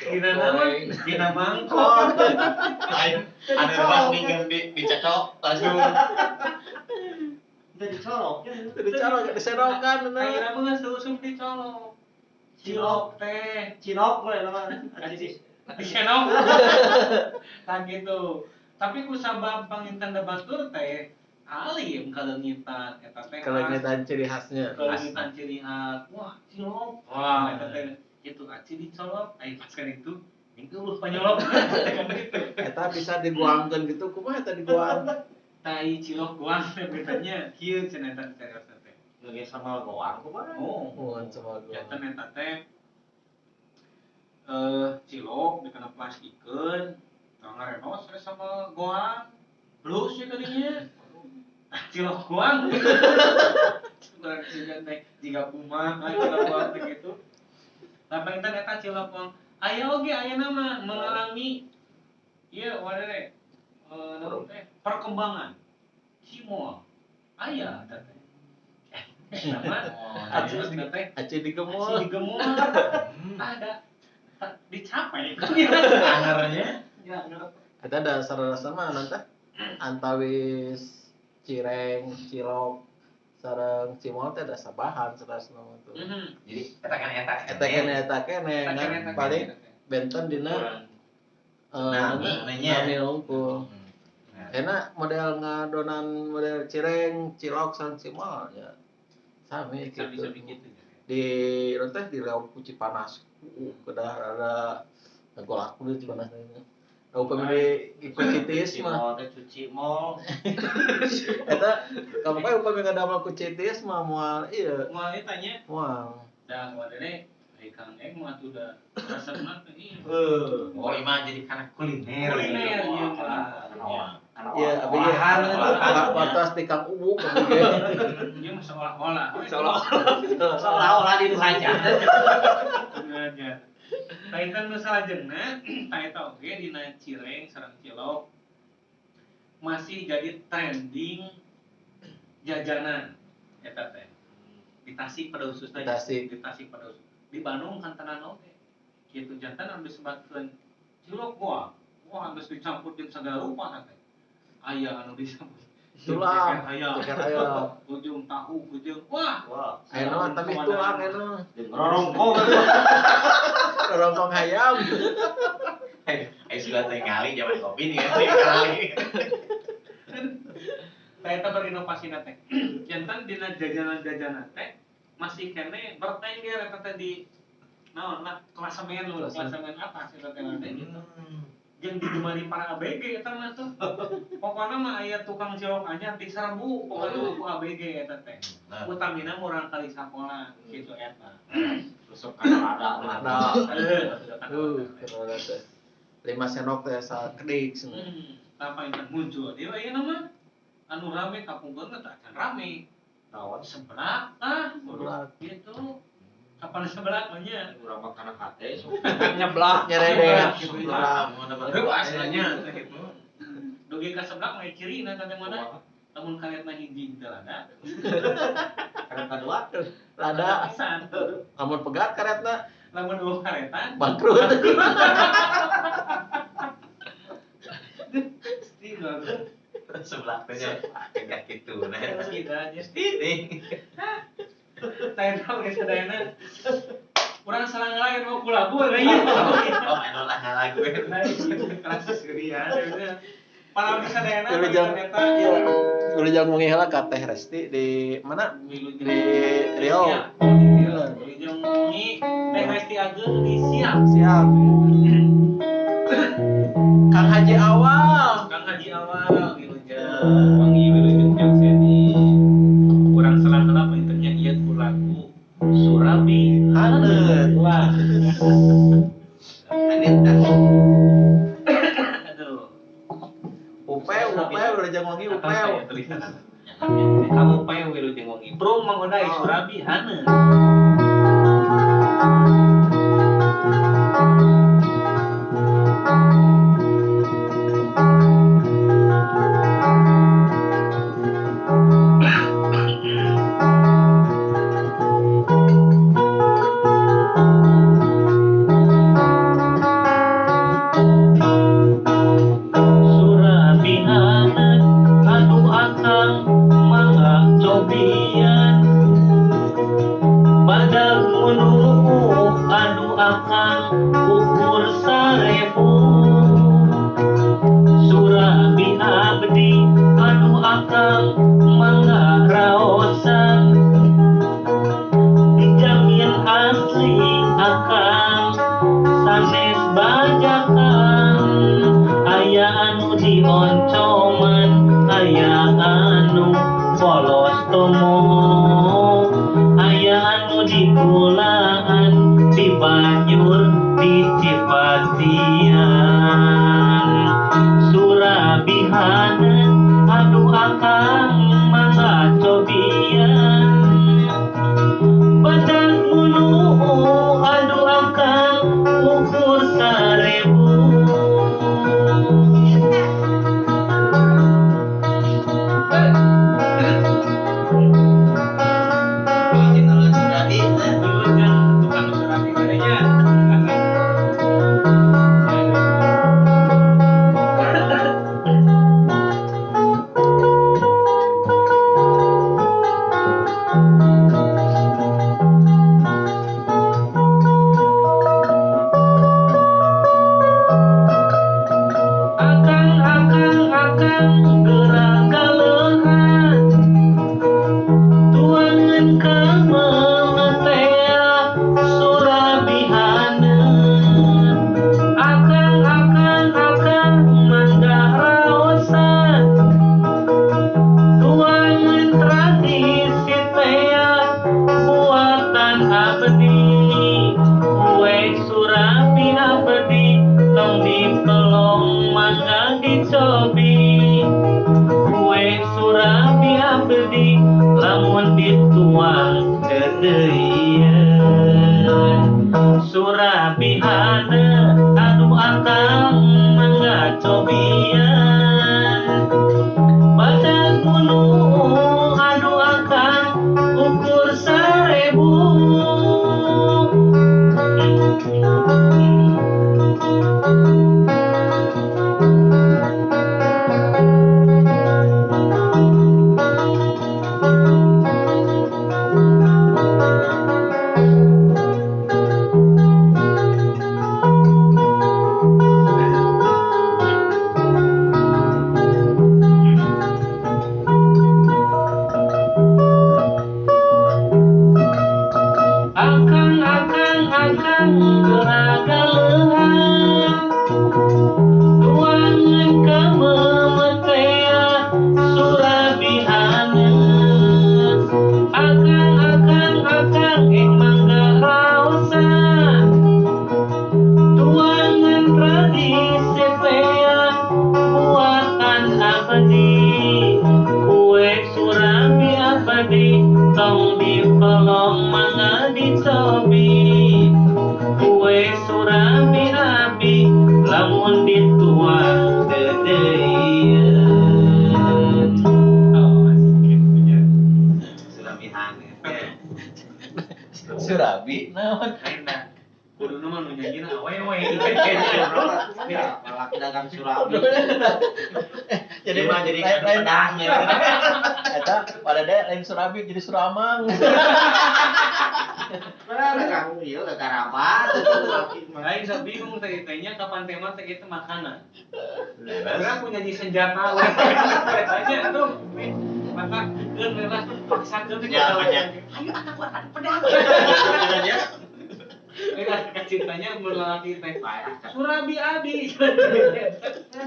Dina naon? Dina mangkok. Lain anu pas ninggal dicocok langsung. Teu dicolok. Teu dicolok disedokan. Ayeuna mah geus usum dicolok. Cilok teh, cilok we mah. Aci disenok. Tah gitu. Tapi ku sabab panginten da batur teh Alim kaleungitan eta teh. Kaleungitan ciri khasnya. Kaleungitan ciri khas. Wah, cilok. Wah, eta teh kitu aci dicolok, ai pas kan itu eueuh panyolok. Eta bisa diguangkeun gitu, kumaha eta diguang? Tai cilok guang teh betanya kieu cenah eta cariosna teh. Nge sama goang kumaha? Oh, Mun sama guang. Janten eta teh cilok dikena plastikeun, tong ngarenos we sama goang. Plus ya kadinya. Cilok goang. Kurang juga teh jiga kumaha cilok goang teh gitu. Tah panginten eta cilok goang. Aya oge ayeuna mah mengalami ieu wadene naon teh perkembangan cimol. Aya eta teh. Sama Aci teh aci digemol. Aci digemol. Ada dicapai. Angernya. Ya, anger. Eta dasar-dasar mah nanti antawis cireng, cilok, sareng cimol teh ada sabahan sarasna mah tuh. Jadi eta kan eta. Eta kene eta kene kan paling benten dina nami unggul. Enak model ngadonan model cireng, cilok sareng cimol ya. Sami gitu. Di teh di lauk kuci panas. Kedah rada ngegolak kudu panas. Upami kuci tiis mah. Cimol teh cuci mol. Eta kamu upami ngadamel kuci tiis mah moal ieu. Moal eta nya. Moal. Da wadene ai Kang Eng mah atuh da resepna teh ieu. Oh, imah jadi kana kuliner. Kuliner ieu mah. Iya, abi ge wartos di Kang Ubuk abi ge. Ieu mah seolah-olah. Seolah-olah di saja. Aja. Kaitan nu salajengna, ta eta oge dina cireng sareng cilok masih jadi trending jajanan eta teh. Di Tasik pada khususnya. Di Tasik pada khusus. Di Bandung kantenan oge. Kitu jantan anu disebutkeun cilok goa. Wah, geus dicampur jeung sagala rupa teh. Aya anu disebut tulang, ceker ayam, ujung tahu, ujung wah. Ayeuna mah tapi tulang ayeuna. Jeung rorongkong. Rorongkong hayam. Ayo sudah tinggali zaman kopi nih kan tinggali. Tah eta berinovasi teh. Jantan dina jajanan-jajanan teh masih kene bertengger eta teh di naon lah klasemen lho, klasemen atas eta teh gitu. Jeung digemari para ABG eta mah tuh. Pokona mah aya tukang cilok anyar diserbu pokona ku ABG eta teh. Utamina murang kali sakola kitu eta. Resep kana lada. Kana teh. 5 sendok teh sakedik cenah. Tah panginten muncul deui ayeuna mah anu rame kapungkur teh acan rame. Naon seblak tah gitu. Kapan seblak mah nya? Urang mah kana hate sok nyeblak nyeredet seblak. Heuh asalnya teh gitu. Dugi ka seblak mah cirina teh mana? Lamun karetna hiji teu lada. Karet kadua lada pisan. Lamun pegat karetna, lamun eueuh karetan bangkrut. Seblak teh nya kayak kitu nah. Kitu nya. Tah eta oge sadayana. Urang salah ngalain mau ku lagu we nya. Oh, anu lah ngalagu we. Keras seurian. Para abdi sadayana eta wilujeng wengi heula ka Teh Resti di mana? Di Riau. Wilujeng wengi Teh Resti Ageng di Siak. Siap. Kang Haji Awal. Kang Haji Awal wilujeng wengi wilujeng jang seni. Urang salah heula pangintennya ieu ku lagu Surabi Haneut. Wah. Haneut. Aduh. Upeu, upeu, wilujeng wengi upeu. Kamu upeu wilujeng wengi. Prung Mang Odai Surabi Haneut. Surabi Haneut atuh akang mangga cobian badag menunggu anu dioncoman aya anu polos tomo aya anu dikulaan di Banyur di Cipatian Surabihaneut aduh akang mangga cobian badan munu aduh akang ukur 1000. Surabihaneut aduh akang mangga cobian badan munu aduh akang ukur 1000. Tong dipelong mangga dicobi kue surabi abi lamun dituang dedeieun. Oh, gitu nya. Surabi haneut. Surabi naon? Lain kuduna mah nu nyanyina awewe. Malah dagang surabi. Jadi mah jadi pedang ya. Eta pada deh lain surabi jadi suramang. Mana dagang ieu karabat. Lain sok bingung teh tehnya kapan tema teh itu makanan. Urang punya nyanyi senjata we. Tanya tuh maka keun we lah paksakeun teh. Ayo atak atak pedang. Cintanya melalaki teh Surabi abi.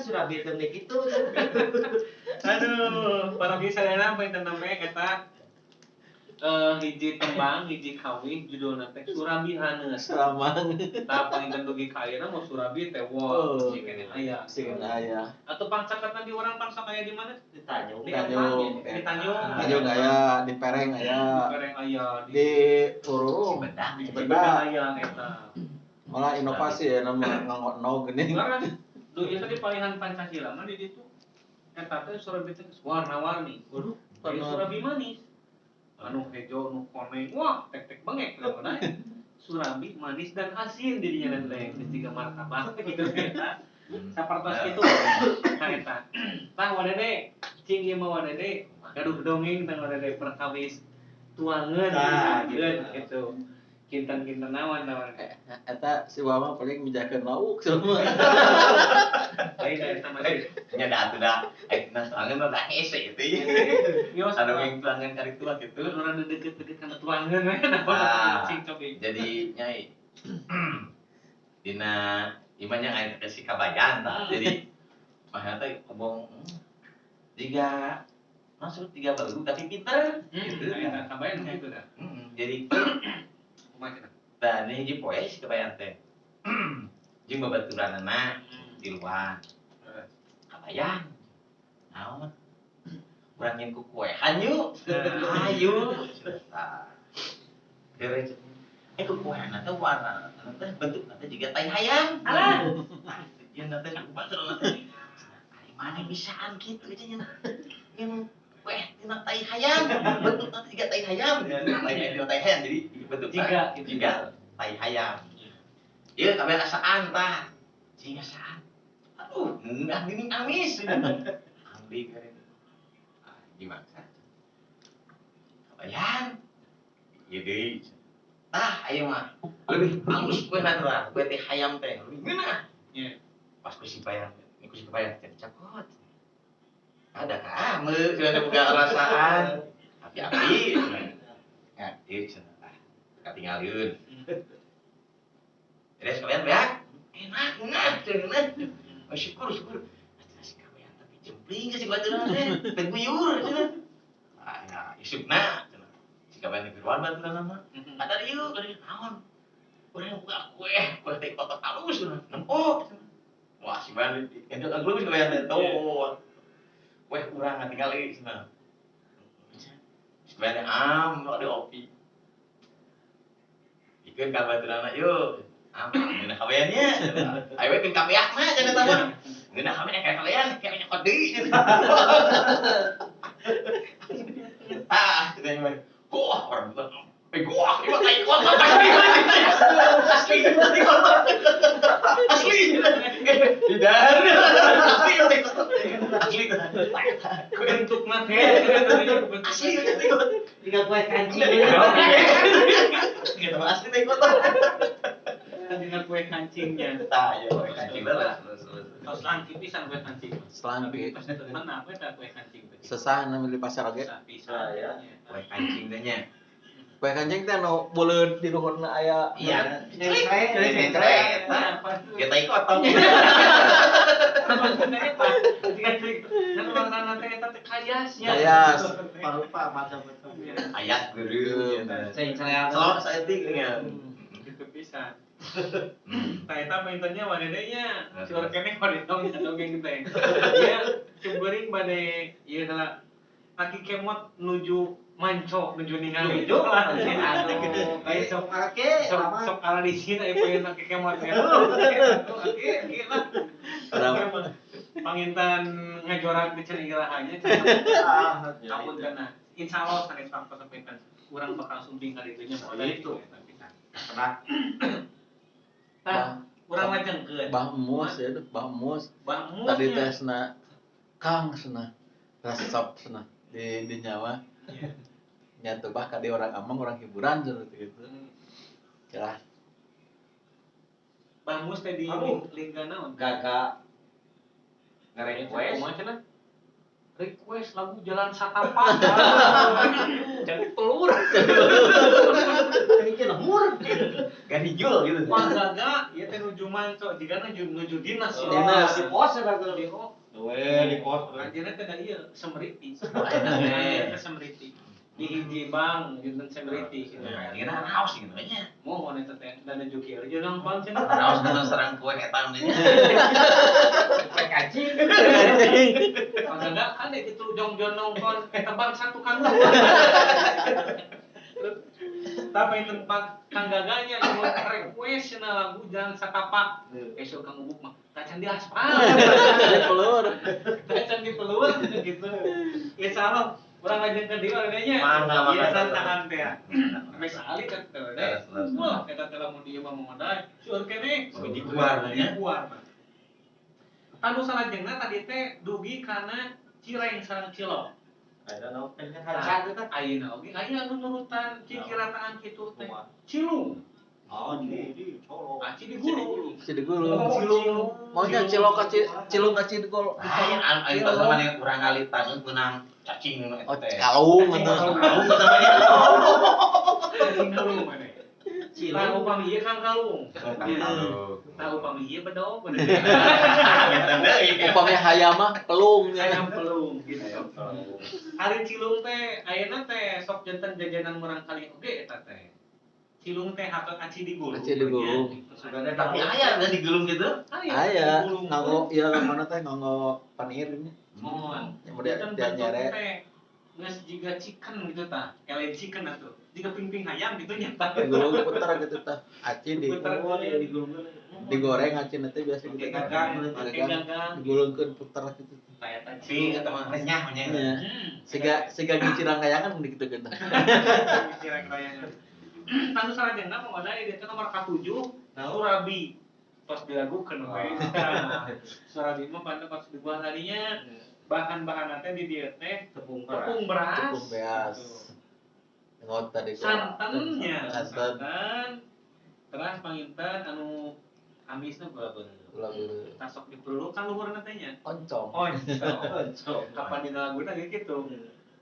Surabi teh kitu. Aduh, para sadayana panginten namanya eta hiji tembang, hiji kawih judulna teh Surabi Haneut. Suramang. Tah panginten dugi ka ayeuna mah Surabi teh wah, si keneh aya. Si keneh aya. Atau pangcaketna di urang pangsak aya di mana? Di Tanjung. Di Tanjung. Tanjung aya, di Pereng aya. Di Pereng aya, di Urung. Cibedang aya eta. Malah inovasi ya nama nganggo nog geuning. Karena duh ieu teh palihan Pancasila mah di ditu. Eta teh surabi teh warna-warni. Waduh, surabi manis. Anu hejo, nu koneng, wah tek-tek bengek mana. Surabi manis dan asin dirinya teh geus jiga martabak gitu eta. Sapertos kitu. Tah eta. Tah wadede, cing ieu mah wadede gaduh dongeng tah wadede perkawis tuangeun gitu. Kinten-kinten naon naon. Eta si Wama paling mijakeun lauk selama. Lain eta masih nya da atuh da. Nah tuangan mah da hese itu. Ada yang tuangan kari tua gitu. Urang deket-deket kana tuangan we naon cing cobi. Jadi nyai dina imahnya aya si kabayan tah. Jadi Mah teh ngomong jiga masuk 3 baru tapi pinter gitu. Eta kabayan gitu dah. Jadi kumaha cenah? Tah ini hiji poe si kabayan teh. Jeung babaturanana di luar. Kabayan. Naon? Urang nyin ku kue hanyu. Hayu. Tah. Beres. Ku kuehna teh warna teh bentukna teh jiga tai hayam. Alah. Ieu teh batur teh. Ari maneh bisaan kitu nya. Nyin kue tina tai hayam, bentukna teh jiga tai hayam. Tai hayam jadi bentukna jiga tai hayam. Ieu kabeh asaan tah. Cing asaan. Aduh, ngeunah geuning amis. Ambil kare. Ah, dimaksa. Kabayan. Ieu deui. Tah, aya mah leuwih halus kuehna teh, kue teh hayam teh leuwih ngeunah. Iya. Pas ku si bayang, ku si bayang teh cakot. Ada kamu cenah boga rasaan. Api-api. Ya, ieu cenah tah. Katingalieun. Beres kalian beak? Enak, ngeunah cenah. Oh, syukur, syukur. Cenah si kabayan tapi jempling si baturan teh, teh guyur cenah. Ah, ya, isukna cenah. Si kabayan teh keluar baturan mah. Ada ieu, ada naon? Urang buka kue, kue teh kotok halus cenah. Nempo cenah. Wah, si bayan endok alus kabayan teh. Tuh. Kue urang ngatingali cenah. Si bayan teh am, ada opi. Ikeun ka baturanna yeuh. Am, ngeunah kabayannya. Ayo we keun kabeakna cenah eta mah. Ngeunah kabeak ka kabayan, kayak nyokot deui cenah. Ah, cenah mah. Wah, orang bilang, gua ini mah tai kotor asli. Asli tai kotor. Asli. Tidak. Asli tai kotor. Asli. Bentukna teh asli tai kotor. Jika kue kancing. Gitu asli tai kotor. Dina kue kancingnya. Tah, ya kue kancing lah. Tos langki pisan kue kancing. Selangki. Mana apa eta kue kancing teh? Sesah na di pasar oge. Bisa ya. Kue kancing teh nya. Kue kancing teh nu beuleud di luhurna aya. Iya. Cetrek. Ya tai kotor. Dan warna teh eta teh kayas nya. Kayas. Parupa macam-macam. Ayat geureum. Ceng-ceng. Selok saeutik nya. Gitu pisan. Tah eta paintennya wadede nya. Seueur keneh wadetong dongeng teh. Ieu cubeuring bade ieu heula aki kemot nuju manco nuju ningali. Nuju lah. Aduh, kayak sok ake sok ala di sini aya poin aki kemot ya. Aki aki lah. Pangintan ngajoran di cenah ilahanya cenah. Ampun kana. Insyaallah sanes waktu sampai urang bakal sumping ka ditu nya moal itu eta pisan. Pernah. Tah, urang lajengkeun. Bah mus ya, bah mus. Bah mus. Tadi teh cenah Kang cenah resep cenah di nyawa. Nya teu bah ka di orang amang orang hiburan cenah gitu. Celah. Bah mus teh di lingga naon? Gaga nge-request. Kumaha cenah? Request lagu Jalan Satapak. Jadi pelur. Ini lemur. Ganijul gitu. Wah gaga, ieu teh nuju manco, jigana nuju dinas. Dinas. Di pos eta teh. Di oh. We di pos. Anjeunna teh da ieu Semriti. Teh Semriti. Di hiji bank dinten Semriti gitu. Dina raos gitu nya. Mohon eta teh da nuju kieu jeung nonton cenah. Raos nonton sarang kue eta nya. Kue kancing. Gaga kan itu jong-jong nonton eta bangsa tukang. Tapi tempat Kang Gaganya request cenah lagu Jalan Satapak. Besok Kang Ubuk mah tacan di aspal. Di pelur. Tacan di pelur gitu. Insyaallah urang lajengkeun deui wadenya. Mangga Ieu tantangan teh. Meh saali teh teh. Wah, eta teh lamun dieu mah modal. Seueur keneh. Di keluar nya. Keluar. Anu salajengna tadi teh dugi kana cireng sareng cilok. Ayeuna naon teh kaca teh. Ayeuna oge aya anu nurutan kikirataan kitu teh. Cilung. Oh, di colok. Aci di gulu. Ci di gulu. Cilung. Maunya cilok ka cilung ka ci di gulu. Ayo ayo bahasa mana urang ngalitan menang cacing Oh, kalung eta. Kalung eta mah. Cacing kalung mana? Tah upami ieu kangkalung. Tah upami ieu bedog. Upami hayam mah pelung nya. Hayam pelung gitu. Ari cilung teh ayeuna teh sok janten jajanan murangkalih oge eta teh. Cilung teh hakeun aci digulung. Aci digulung. Tapi aya da digulung gitu. Aya nganggo ieu mana teh nganggo panir nya. Mohon. Yang dia nyere. Geus jiga chicken gitu tah. Ele chicken atuh. Jiga ping-ping hayam gitu nya tah. Digulung puter gitu tah. Aci di digoreng aci nanti biasa gitu. Gagang, digulungkeun puter gitu. Kayak aci atau mah renyah nya. Siga siga gicirang kayangan digitukeun tah. Gicirang kayangan. Tanu sarajengna mah ada ieu teh nomor ka-7 Surabi. Tos dilagukeun we. Surabi mah pantes pas dibuah tadinya. Bahan-bahan teh di dieu teh tepung beras. Tepung beas. Ngot tadi santannya. Santan. Terus panginten anu amisna gula beureum. Gula beureum. Tah sok diperlu kan luhurna teh nya. Oncom. Oncom. Kapan dina laguna ge kitu.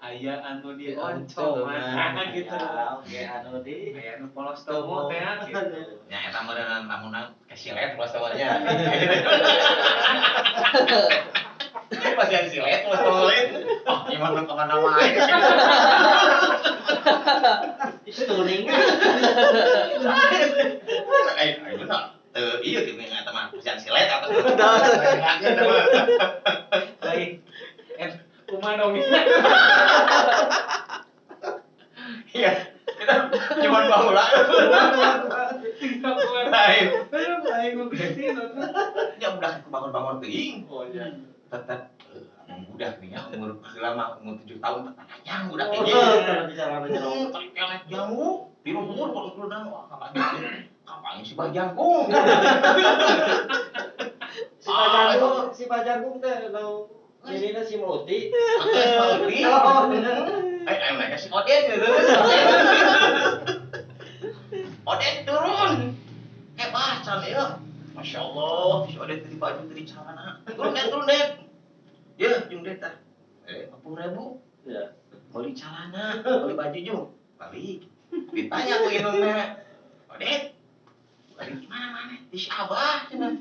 Aya anu di oncom nah gitu. Oke anu di aya anu polos tomo teh gitu. Nya eta meureunna lamunna kasilet polos tomo nya. Pas yang silet polos tomo lain. Oh, gimana kemana wae. Tuning. Eh, bener. Teu ieu kitu eta mah pasian silet atau lain. Kumaha dong? Iya, kita cuma baheula. Lain. Lain ngobrol. Ya udah kebangun-bangun teuing. Oh iya. Tetep budak nih ya umur selama umur 7 tahun tetep hayang budak ini. Tarik pelet jamu di luhur kalau udah wah kapan si Bajangkung. Si Bajangkung, si Bajangkung teh nu jadina si Mauti. Mauti. Eh, mereka si Odet gitu. Odet turun. Hebat can ieu. Masya Allah, si Odet tadi baju tadi celana. Turun det, turun det. Ya, jeung det tah. 50.000. Ya. Beli celana, beli baju jeung. Balik. Ditanya ku indungna. Odet. Balik di mana-mana? Di si Abah cenah.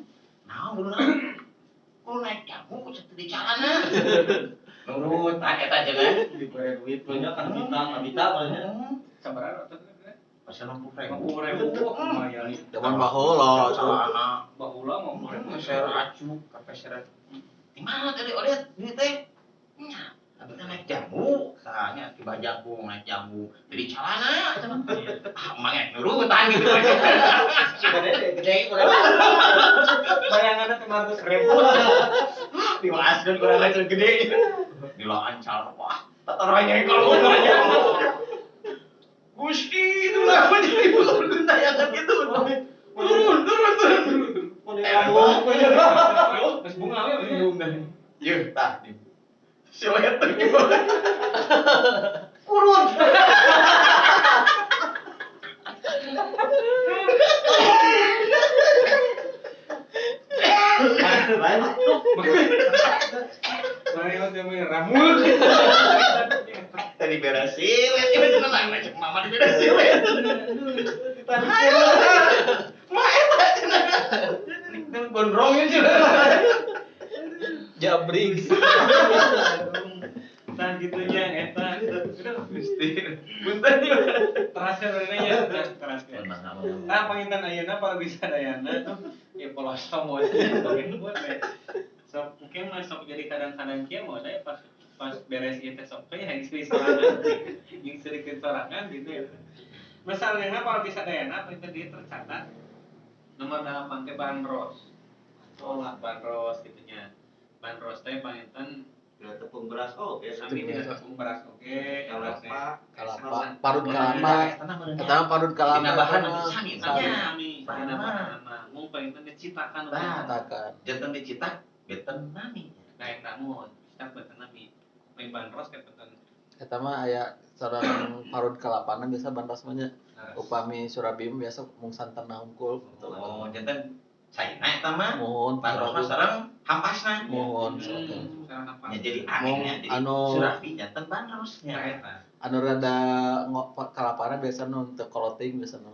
Naon kudu naon? Kudu naik jamu cenah di celana. Nurut, tah eta cenah. Dibere duit banyak kan kita banyak. Sabaraha atuh? Pasal 60.000. 60.000 lumayan. Zaman baheula celana. Baheula mah 60.000. Share acu, kapeseran. Di mana tadi Odet duit teh? Nya, abi teh naik jamu, tanya ti Bajangkung naik jamu. Jadi celana cenah. Ah, emang nurutan gitu. Gede gede kurang. Bayanganna 500.000. Diwaaskeun kurang ajar gede. Dilaan calon wah, tataranya kalau ngomongnya. Gusti itu lah jadi bukan tayangan gitu. Turun, turun, turun. Geus bunga we. Bunga. Yeuh, tah. Silet teh gimana? Urut. Lain. Mari mah ramul. Tadi beres silet, ini cenah cek mama di beres silet. Mah eta cenah. Ini gondrongnya cenah. Jabrik. Tah gitunya eta. Udah Gusti. Punten ieu. Terakhir nya, terakhir. Tah panginten ayeuna para bisa dayana tuh ya polos tomo we. Sok mungkin mah sok jadi kadang-kadang kieu mau saya pas beres ieu teh sok teh hayang seri sorangan. Jeung serikeun sorangan gitu ya. Misalnya para bisa dayana panginten dia tercatat nomor 8 teh bandros. Oh, bandros gitu nya. Bandros teh panginten tepung beras oke, sami tina tepung beras oke, kelapa, kelapa, parut kelapa, eta parut kelapa. Dina bahan sami sami, dina bahan mah mung panginten dicitakan. Citakan. Janten dicitak beten nami. Nah, eta mun citak beten nami. Lain bandros teh beten. Eta mah aya sareng parut kelapana biasa bandros mah nya. Upami Surabi biasa mung santan hungkul. Oh, janten caina eta mah. Mohon bandros mah sareng hampasna. Mohon ya jadi anehnya jadi Surabi janten bandrosnya. Anu rada kalapana biasa nu teu koloting biasa nu.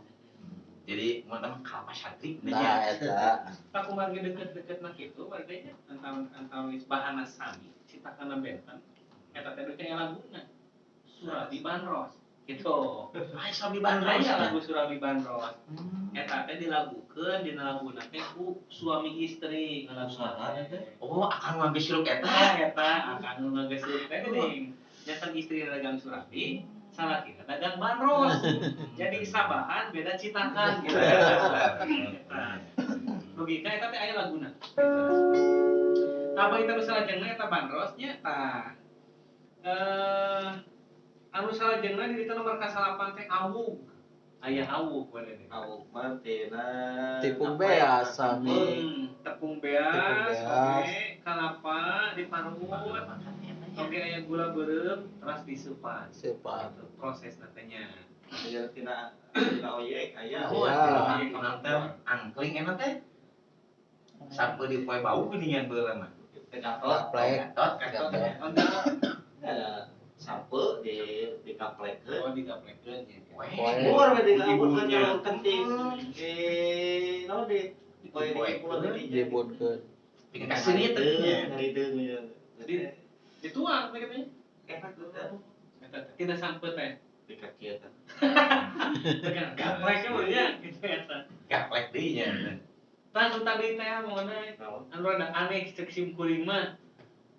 Jadi mana kalapa santri Nah, eta. Tak kumargi deket-deket mah kitu warganya antawis bahana sami citakana benten eta teh teh laguna Surabi Bandros gitu. Ai Surabi Bandros. Aya lagu Surabi Bandros. Eta teh dilagukeun dina laguna teh ku suami istri Saha teh? Oh, akang ngagesruk eta. Eta akang ngagesruk teh geuning. Nyata istri dagang surabi, salakina dagang bandros. Jadi sabahan beda citakan gitu. Logika eta teh aya laguna. Apa kita nu salajengna eta bandrosnya tah. Anu salajengna di ditu nomor ka-8 teh awug. Aya awug pada teh. Awug mah tina Tepung beas sami. Tepung beas, oge kalapa diparut. Oke, aya gula beureum terus disupan. Supan. Proses nantinya. Aya tina oyek aya. Oh, tina angkling enak teh. Sampai di poe bau geuningan baheula mah. Gatot, gatot, gatot. Ada sampe di dikaplekeun. Oh, dikaplekeun nya. Poe we dikaplekeun nya penting. Di naon di poe dibunkeun. Pikeun kasih teh nya. Jadi dituang teh katanya. Enak teh. Eta tina sampe teh. Di kaki eta. Gaplek mah nya kitu eta. Gaplek deui nya. Tah nu tadi teh mengenai anu rada aneh cek sim kuring mah.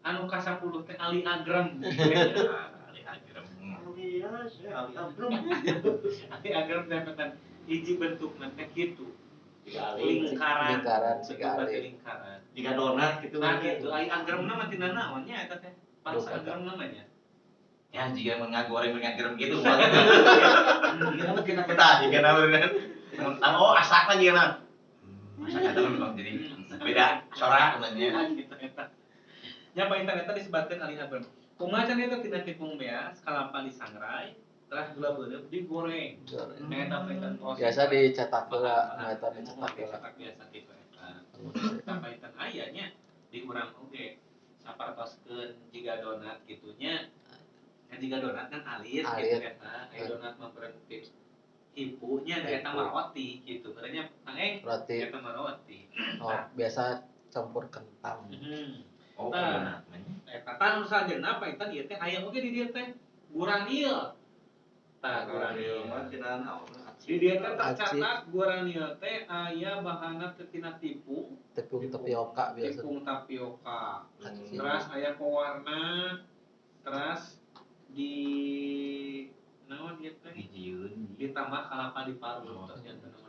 Anu ka-10 teh Ali Agrem. Ali Agrem. Iya, Ali Agrem. Ali Agrem teh petan hiji bentukna teh kitu. Lingkaran. Lingkaran siga ali. Lingkaran. Jika donat gitu. Nah gitu, Ali Agremna mah tina naon nya eta teh? Bangsa Agrem namanya. Ya jika mengagoreng mengagrem gitu. Kita jika naon. Oh, asakna jeung naon. Masak eta memang jadi beda sora namanya. Gitu eta. Nya paintan eta disebatkeun Ali Agrem. Kumaha cenah eta tina tepung beas, kalapa disangrai, terus gula beureum digoreng. Eta paintan proses. Biasa dicetak heula, eta dicetak heula. Cetak biasa kitu eta. Eta paintan aya nya di urang oge. Sapartoskeun jiga donat kitunya. Kan jiga donat kan alit gitu eta. Aya donat mah berarti hipunya da eta mah roti gitu. Katanya Kang roti. Eta mah roti. Oh, biasa campur kentang. Oh, donat mah. Eta tah nu salajengna paintan ieu teh aya oge di dieu teh guranil. Tah guranil mah tina naon? Di dieu teh tercatat guranil teh aya bahanna teh tina tepung, tepung tapioka biasa. Tepung tapioka. Terus aya pewarna, terus di naon ieu teh? Ditambah kalapa diparut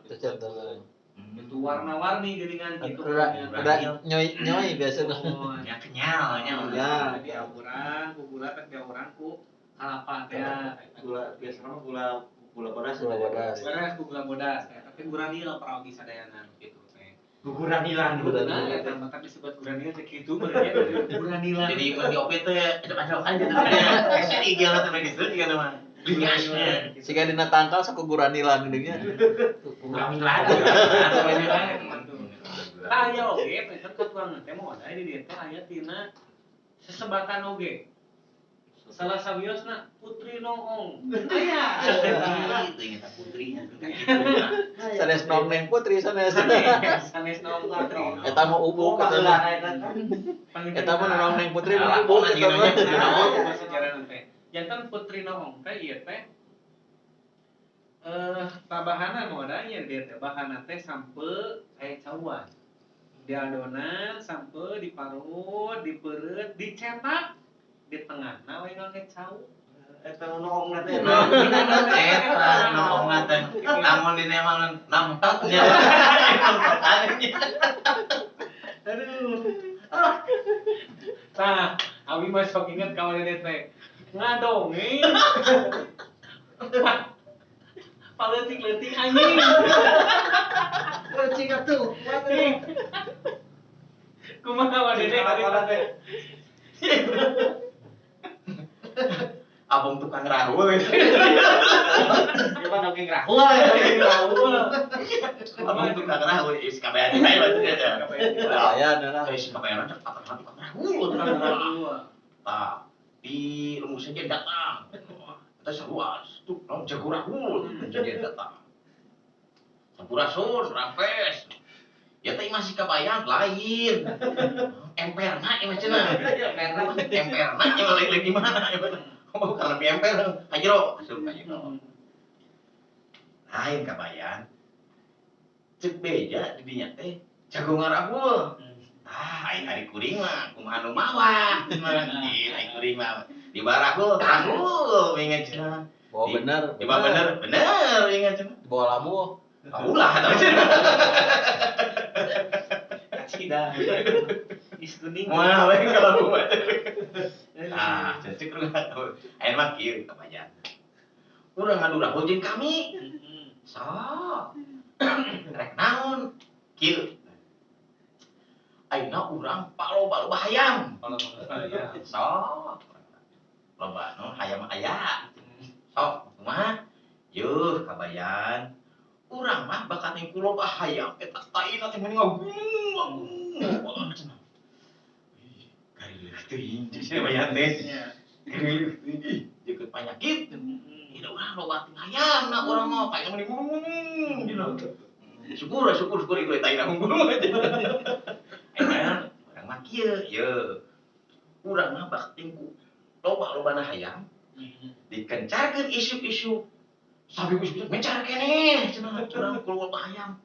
terus itu warna-warni geuningan gitu. Udah nyoi-nyoi biasa tuh. Ya kenyal nya. Ya, diawuran ku gula teh diawuran ku kalapa teh. Gula biasa mah gula bodas. Gula bodas. Beres ku gula bodas teh. Tapi guranil paraogi sadayana gitu teh. Guranilan. Guranilan eta mah tapi disebut guranil teh kitu meureun guranilan. Jadi mun di OP teh acok-acokan gitu teh. Ese di IG teh gitu juga mah. Lingasnya. Siga dina tangkal sok guranilan geuning nya. Guranilan. Tah aya oge teh katuangan teh moal aya di dieu teh aya tina sesebatan oge. Salah sawiosna Putri Noong. Aya. Itu ingat Putri. Sanes Noong neng Putri sanes. Sanes Noong Putri. Eta mah ubuk eta mah. Eta mah Noong neng Putri mah ubuk eta mah. Sejarah teh. Jantan Putri Noong teh ieu teh tabahana modalnya dia teh bahana teh sampe aya cauan. Diadonan sampe diparut, dipeureut, dicetak di tengahna we ngangge cau. Eta noongna teh. Eta noongna teh. Lamun dina emang nampak nya. Aduh. Tah, abi mah sok inget ka dede teh. Ngadongeng. Paleutik-leutik anjing. Leutik atuh. Kumaha wa dede teh? Abang tukang rahul gitu. Gimana dongeng rahul? Abang tukang rahul, is kabehan bae maksudnya teh. Kabehan lah. Is kabehan teh tukang rahul, tukang rahul. Tah, di lembur saja datang. Kita seluas, tuh, jago rahul, jadi datang. Sampurasun, rampes. Ya teh masih kabayan lain. Emperna ieu mah cenah. Emperna ieu mah lain di mana ieu mah. Oh, karena pi emper kajero, asup kajero. Lain kabayan. Cek beja di dinya teh jago ngarahul. Ah, aing ari kuring mah kumaha nu mawa. Ih, aing kuring mah di barahul, rahul ingat cenah. Bawa bener. Di bawa bener, bener ingat cenah. Di bawa labu. Ulah eta cenah. Cida. Is kuning. Wah, lain kalau mah. Ah, cek urang. Aing mah kieu kabayan. Urang ngadu rahul jeung kami. Sok. Rek naon? Kieu. Ayeuna urang paloba-loba hayam. Paloba hayam. Sok. Loba no hayam aya. Sok, kumaha? Yeuh, kabayan. Urang mah bakat ku loba hayam eta taina teh mending ngagung. Cenah. Ih, garileuh teuing jeung kabayan teh. Garileuh teuing ih, jeung panyakit. Ih, urang loba teuing hayam na urang mah taina mending ngungung gitu. Syukur syukur syukur ieu taina unggul. Ayeuna urang mah kieu, ye. Urang mah bakat ku loba-lobana hayam. Dikencarkeun isuk-isuk. Sampai isuk-isuk mencar keneh cenah urang ku loba hayam.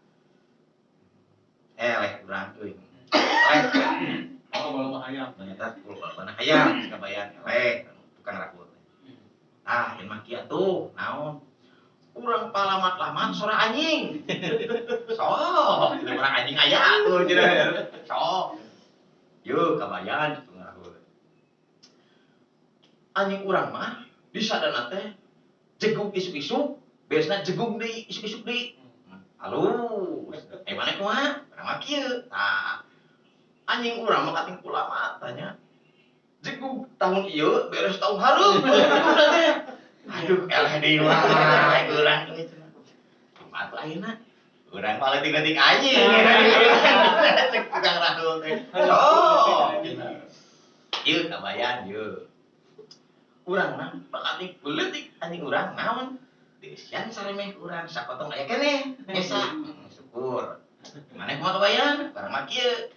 Eleh urang euy. Eleh. Loba-loba hayam. Ternyata ku loba-lobana hayam sakabayan eleh tukang rakut. Tah, ieu mah kieu atuh, naon? Urang palamat-lamat sora anjing. Sok, urang anjing aya tuh cenah. Sok. Yeuh kabayan kitu ngarahul. Anjing urang mah disadana teh jegug isuk-isuk, beresna jegug deui isuk-isuk deui. Halus. Eh mana kumaha? Urang mah kieu. Tah. Anjing urang mah kating kulamat tanya. Jegug tahun ieu beres tahun hareup. Aduh, eleh deui wae urang euy cenah. Kumaha tuh ayeuna? Urang mah leutik-leutik anjing. Cek tukang rahul teh. Sok. Ieu kabayan ieu. Urang mah bakat leutik anjing urang naon? Deusian saremeh urang sapotong aya keneh. Esa syukur. Maneh kumaha kabayan? Urang mah kieu.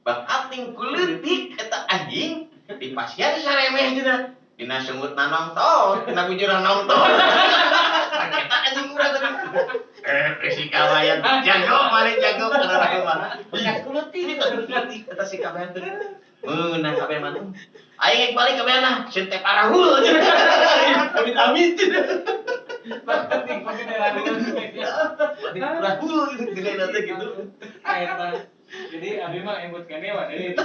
Bakat leutik eta anjing di pasian saremeh cenah. Dina sungutna nongton, dina bujuran nongton. Eta anjing urang teh. Si kabayan jago mane jago kana urang mah. Bekas kuleutik. Eta si kabayan teh. Meunang kabayan mah. Aing balik kabayan lah, sieun teh parahul. Amit-amit. Penting pakai daerah Parahul gitu gede teh gitu. Eta. Jadi abi mah emut kene wah jadi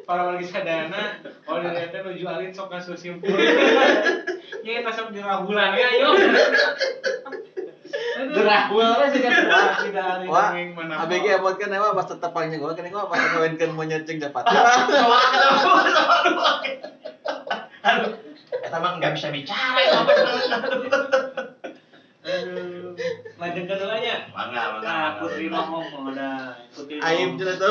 para wargi sadayana oh dari teh nuju alit sok ngasuh simpul. Nya eta sok dirahulan ya ayo. Derahul we siga kuat Wah, ABG emot kan emang pas tetep paling nyenggol kan emang pas ngawinkeun monyet jeung japati. Aduh, eta mah enggak bisa bicara eta mah. Aduh. Lanjutkan dulu aja. Mangga, mangga. Nah, Putri Noong udah. Putri Aim cenah teh.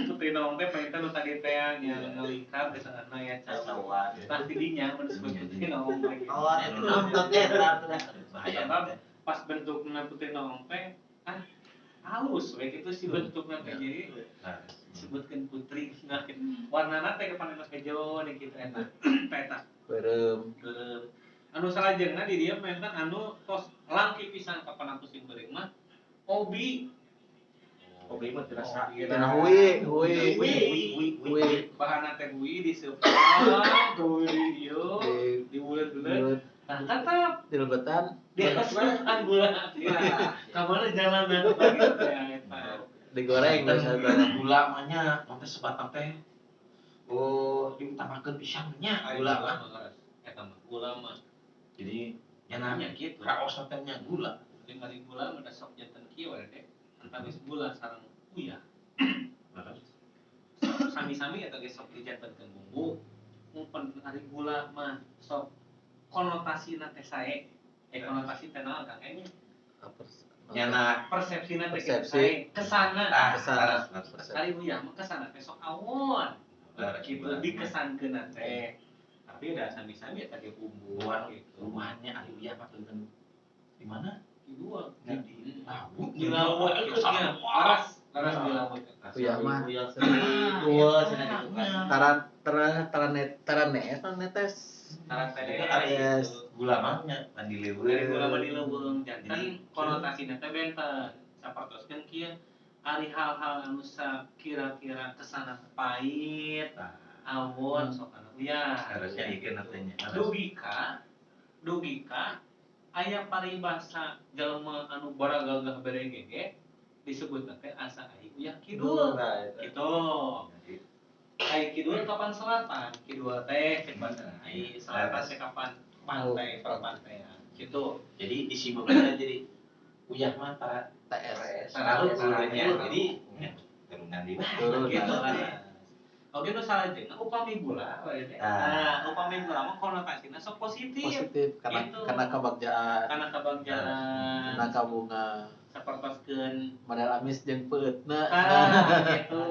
Putri Noong teh panginten nu tadi teh nya ngelingkar ke sana ya cawan. Tah tidinya mun disebut Putri Noong teh. Oh, itu nonton eta. Bahaya. Pas bentukna Putri Noong teh ah halus we kitu si bentukna teh jadi disebutkeun putri nah warnana teh kapan geus hejo nih kitu eta. Eta. Beureum. Beureum. Anu salajengna di dieu menten anu tos langki pisan kapan aku sing beureum mah obi. Obi mah dirasa. Cenah hui, hui. Hui. Bahanna teh hui diseupeun, hui ieu dibulet-bulet. Nah, tetep Dilebetan. Diasupan gula. Ka mana jalanan gitu teh eta. Digoreng gula mah nya, teh sebatang teh. Oh, diutamakeun pisan nya gula mah. Eta mah gula mah. Jadi nya nanya kitu, raos teh nya gula. Jeung ari gula mah sok janten kieu we teh. Habis gula sareng uyah. Sami-sami eta ge sok dijantenkeun bumbu. Umpen ari gula mah sok konotasina teh sae. Konotasi teh naon Kang nya? Nyana persepsina teh sae. Kesana. Kesana. Ari uyah mah kesana teh sok awon. Kitu dikesankeun teh. Tapi udah sami-sami eta ge bumbu gitu. Buahnya ari uyah mah punten. Di mana? Kidul. Di laut. Di laut itu nya. Laras di laut. Uyah mah. Kidul cenah gitu kan. Taran taran netes. Taran Yes. Gula mah nya mandi leuweung. Dari gula mandi leuweung janten konotasina teh benten. Sapertoskeun kieu ari hal-hal anu kira-kira kesana pahit, awon sok anu uyah. Harusnya ieu natanya. Dugi ka aya paribasa jelema anu baragagah beregege disebut teh asa ai uyah kidul. Gitu. Ai kidul kapan selatan, kidul teh cek bahasa ai selatan teh kapan pantai, perpantaian. Gitu. Jadi disimpulkan jadi uyah mah para TS. Taruh turunnya. Jadi turunan di Turun. Gitu kan. Oke, nu salajengna upami gula we teh. Nah, upami gula mah konotasina sok positif. Positif karena Gitu. karena kabagjaan, Karena kabagjaan. karena kabunga. Sapertoskeun Model amis jeung peueutna. ah gitu.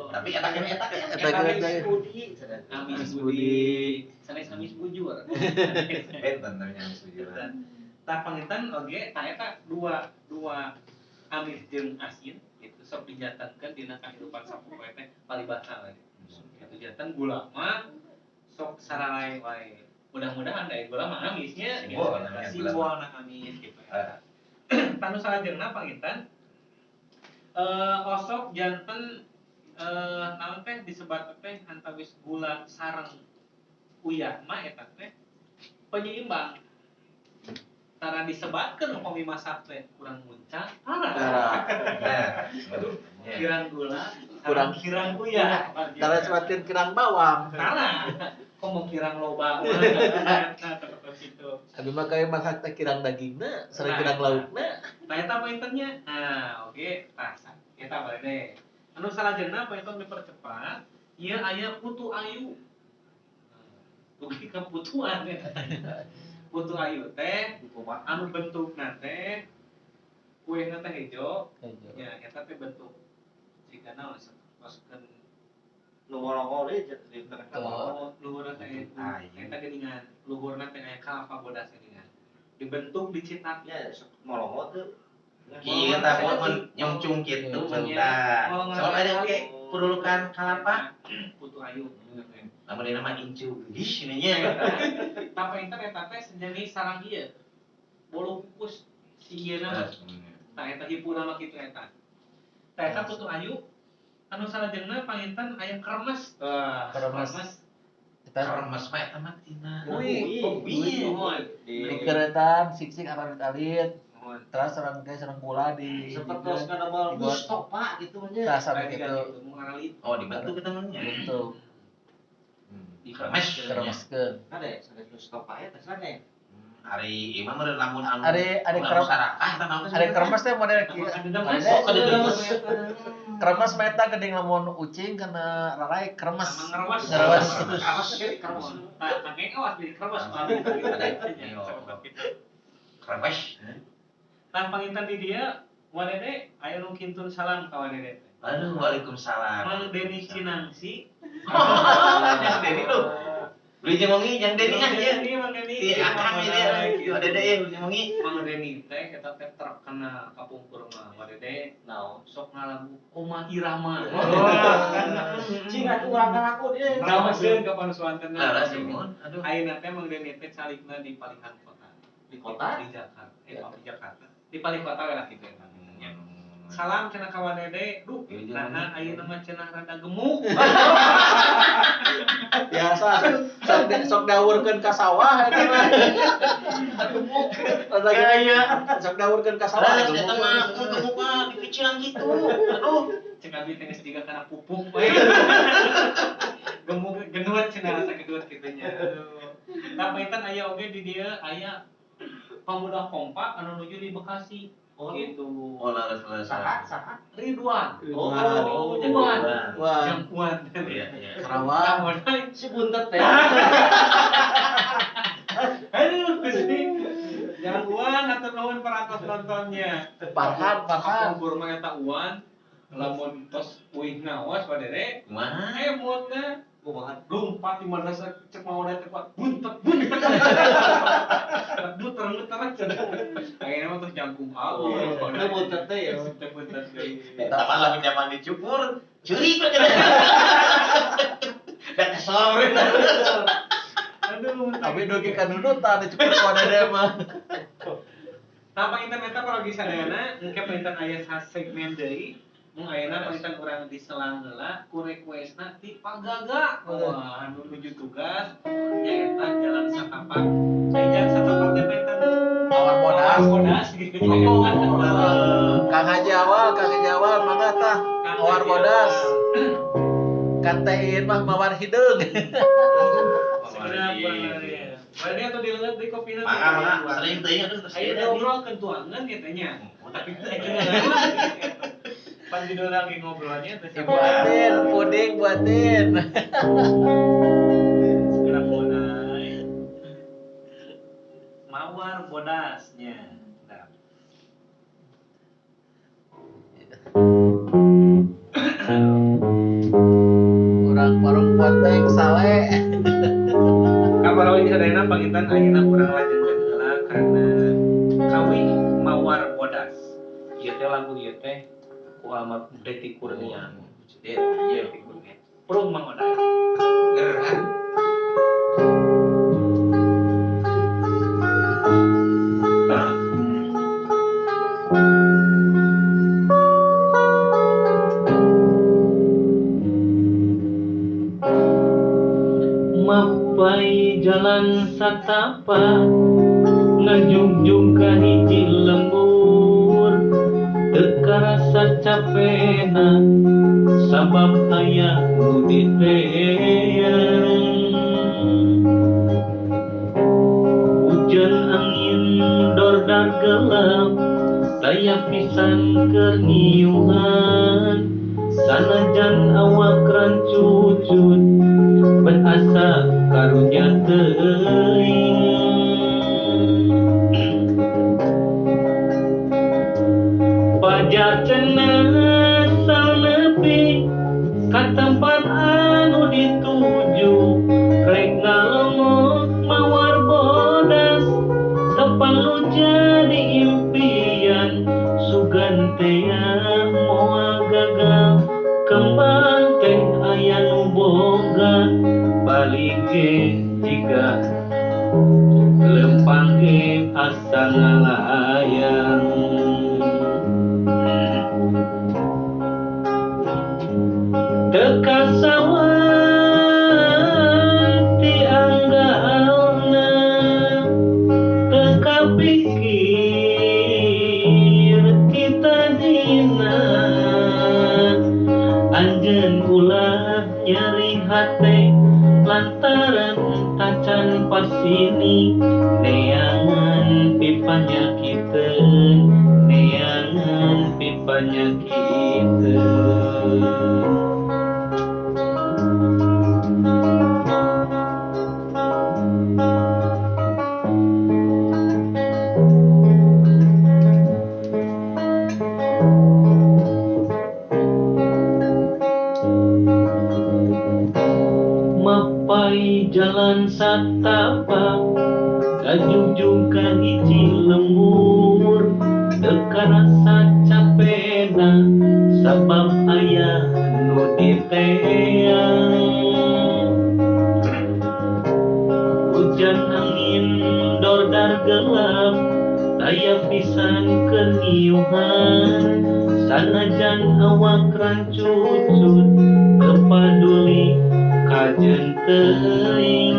Tapi eta kan eta kan. Eta Amis Budi cenah. Amis budi, sanes amis bujur. Benten namanya amis bujuran. Tah panginten oge tah eta dua dua amis jeung asin gitu sok dijantenkeun dina kahirupan sapopoe teh paribasa we. Gitu janten gula mah sok sararae wae. Mudah-mudahan da gula mah amisnya gitu. Simbol namanya gula mah. Simbolna amis gitu ya. Tanu salajengna panginten osok janten naon teh disebat teh antawis gula sareng uyah mah eta teh penyeimbang. Tara disebatkeun upami masak teh kurang muncang, tara. Tara. Nah, Kirang gula, Kurang- kurang kirang uyah. Tara sebatkeun kirang bawang. Tara. Komo kirang loba. Nah, seperti itu. Abi mah kayak masak teh kirang dagingna, sareng Nah, kirang eta. laukna. Nah, eta pointennya. Nah, oke, tah eta bade. Anu salajengna pointen dipercepat, ieu aya putu ayu. Dugi ka putuan eta. Putu ayu teh anu bentukna teh kuehna teh hejo, nya eta teh bentuk jika naon masukkeun Nu molongol deui di tengah. Oh. Luhurna teh Ayu. eta geuningan, luhurna teh aya kalapa bodas geuningan. Dibentuk dicetak. Ya sok molongol tuh. Kieu tah mun nyongcung kitu bentar. Soalnya ada oge purulukan kalapa. Putu ayu. Lamun dina mah incu geus nya. Tapi enter eta teh sejenis sarang ieu. Bolu kukus si ieu mah. Tah eta hipuna mah kitu eta. Tah eta putu ayu anu salajengna panginten aya kremes. Tah, Kremes. Eta Kremes mah eta mah tina. Ui. Ui. Nuhun. Di dikeretan sik-sik alit-alit. Nuhun. Terus sareng teh sareng gula di seperti kana mah Mustofa gitu nya. Tah sampai Tadi gitu. gitu mung aralit. Oh, dibentuk kita mah nya. Bentuk Kremes. kremeskeun. Ada sanes Mustofa eta sanes. Ari ieu mah meureun lamun anu Ari anu krem sarakah eta naon teh ari kremes teh model kieu. Ada demes. Oh, ada demes. Kremes mah eta geuning lamun ucing kana rarai kremes. Sama ngerewas. Ngerewas. Kremes jadi kremes. Tah, kakek awas jadi kremes. Ada. Kremes. Tah panginten di dieu Wadede aya nu kintun salam ka Wadede teh. Aduh, waalaikumsalam. Mang Deni Cinangsi. Yang Deni lu. Beli jeung wengi jeung Deni nya ieu. Deni, Mang Deni. Si Akang ieu dia, Wadede ieu beli wengi. Mang Deni teh eta teh terkenal kapungkur mah Wadede Naon? sok ngalagu Koma Irama. Cing atuh urang aku dia. Ngawaseun ka panusuantenna. Laras mun. Aduh. Ayeuna teh Mang Deni teh calikna di palihan kota. Di kota? Di Jakarta. Di Jakarta. Di palih kota we lah kitu eta. Salam cenah ka Wadede. Duh, nah ayeuna mah cenah rada gemuk. Biasa sok dawurkeun ka sawah eta mah. Gemuk. Rada Gaya. Sok dawurkeun ka sawah Laras gemuk. eta mah gemuk mah dipicilan gitu. Aduh. Cek abi teh geus jiga kana pupuk we. Gemuk gendut cenah rasa gendut kitu nya. Aduh. Tah panginten aya oge di dieu aya pemuda kompak anu nuju di Bekasi. Oh. Gitu. Oh, laras laras. Saha saha? Ridwan. Oh, Oh, jadi Wan. Wan. Wah, Jang Wan. Iya, iya. Karawang. Si buntet teh. Aduh, sih. Jang Wan atur nuhun parantos nontonnya. Farhan, Farhan. Kapungkur mah eta Wan lamun tos uih ngawas wadere Kumaha? emotna Kumaha? lompat di mana cek mau teh kuat buntet buntet muter muter aja akhirnya mah jangkung awur. Teu buntet teh ya. Teu buntet deui. Eta mah lamun nyaman dicukur, curi kok cenah. Da kesel meureun. Aduh, Tapi dugi ka nunutan dicukur ku dede mah. Nah, panginten eta parogi sadayana engke panginten aya segmen deui. Mung ayeuna panginten urang diselang heula ku requestna ti Pagaga. Wah, anu nuju tugas nyaeta jalan satapak. Ai jalan satapak teh panginten Mawar bodas. Bodas gitu. Kang Haji awal, Kang Haji awal mangga tah. Mawar bodas. Katein mah mawar hideung. Sebenarnya kurang. Mana atau dileungeut deui kopina. Mangga mangga sering teuing aduh terus. Ayo diobrolkeun tuangan gitu nya. Tapi teu pan judul lagi ngobrolnya teh Buatin puding buatin. Segera bonai. Mawar bodasnya. Nah. Urang warung ponteng sale. Kabar oge sadayana panginten ayeuna urang lanjutkeun heula karena kawi Mawar Bodas. Ieu teh lagu ieu teh ku almarhum Deti Kurnia. Deti Kurnia. Prung Mang Oday. Gerhan. Mapai jalan satapak ngajugjug ka hiji lembur teu karasa capena sabab aya nu diteang hujan angin dordar gelap daya pisan keur ngiuhan sanajan awak rancucut berasa karunya teuing pajar cenah asal nepi ka tempat anu dituju rek ngalongok mawar bodas tepan nu jadi impian sugan teh moal gagal kembang teh aya nu boga balik ge jiga lempang ge asa ngalayang teu kasawang ti anggalna teu kapikir ti tadina anjeun ulah nyeri hate lantaran tacan pasini neangan pipanyakiteun neangan pipanyakiteun. Mapai jalan satapak ngajugjug ka hiji lembur teu karasa capena sabab aya nu diteang hujan angin dordar gelap daya pisan keur ngiuhan sanajan awak rancucut teu paduli kajen teuing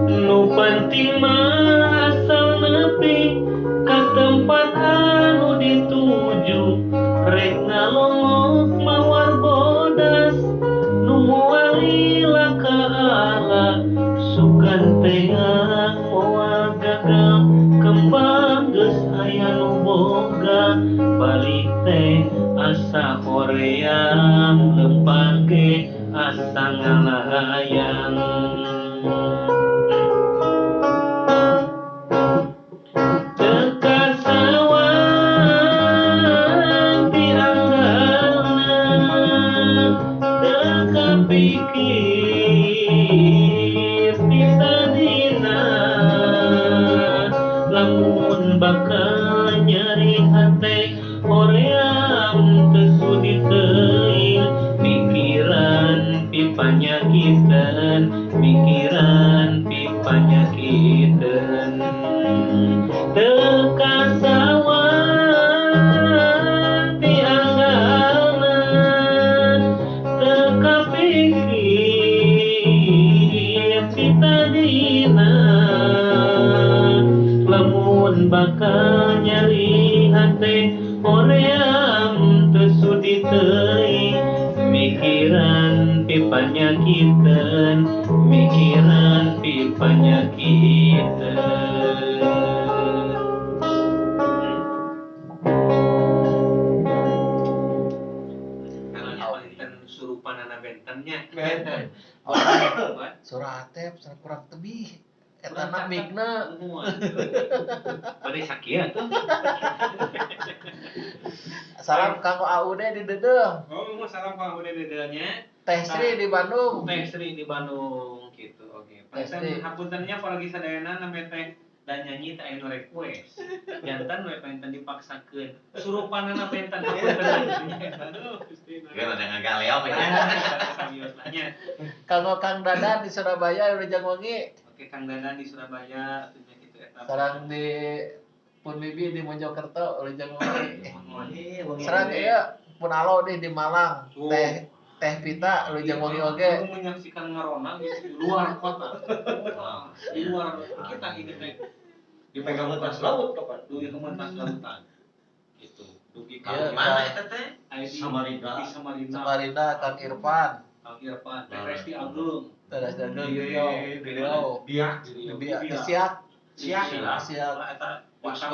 nu penting mah asal nepi ka tempat anu dituju rek ngalongok mawar bodas nu moal lila ka ala sugan teh moal gagal kembang geus aya nu boga balik teh asa hoream lempang ge asa ngalayang. Teu kasawang ti anggalna teu kapikir ti tadina Pipanyakiteun mikiran pipanyakiteun. Surupanana bentennya. Benten. Surah Atep kurang tebih. Eta na mikna. Bade sakieu atuh. Salam kanggo AUD di Dedeh. Oh, salam kanggo AUD di Dedehnya. Teh Sri di Bandung. Teh Sri di Bandung gitu. Oke. Panten hapuntennya paragi sadayana name teh dan nyanyi teh anu request. Jantan we panten dipaksakeun. Surupanana panten hapunten. Aduh, Gusti. Geus ada ngagaleom nya. Samios lah nya. Kanggo Kang Dadan di Surabaya Wilujeng Wengi. Oke, Kang Dadan di Surabaya atunya kitu eta. Sareng di Pun Bibi di Mojokerto Wilujeng Wengi. Sareng ieu Pun Alo di Malang. Teh Teh Pita Wilujeng Wengi oge. Aku menyaksikan ngarona gitu di luar kota. Di luar kita ini teh dipegang mentas laut kapan? Dugi ke mentas lautan. Gitu. Dugi ka mana eta teh? Samarinda. Di Samarinda. Samarinda Kang Irfan. Kang Irfan, Teh Resti Agung. Teh Resti Agung Riau. Biak, Biak, Siak. Siak. Siak. Eta Siak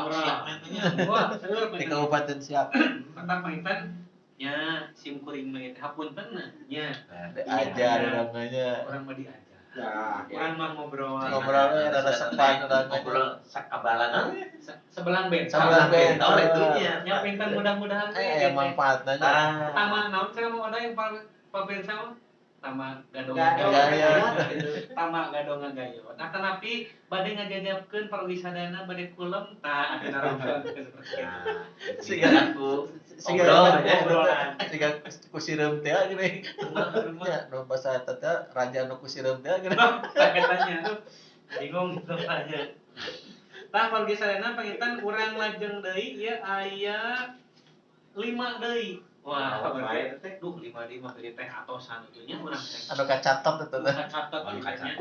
Wah, di Kabupaten Siak. Kata panginten nya sim kuring mah teh hapunten nya. Diajar namanya. Urang mah diajar. Nah, urang mah ngobrol. Ngobrolnya rada sepan, rada ngobrol sakabalanan. Sebelang ben. Sebelang ben. Tahu itunya. Nya pinten mudah-mudahan teh manfaatna. Tama naon cenah mau ada yang Pak Bensa mah? Tama gadong tama gadong gayo. Nah tetapi bade ngajajabkeun parwisadana bade kulem tah anu narongkeun seperti itu. Siga aku siga obrolan siga ku sireum teh gini. Nya nu basa eta teh raja nu ku sireum teh gini. Tanya tuh bingung gitu tanya. Tah parwisadana panginten urang lajeng deui ieu aya 5 deui. Wah, berarti teh duh 5 deui teh atosan atuh nya urang teh. Anu kacatet eta teh. Kacatet nya.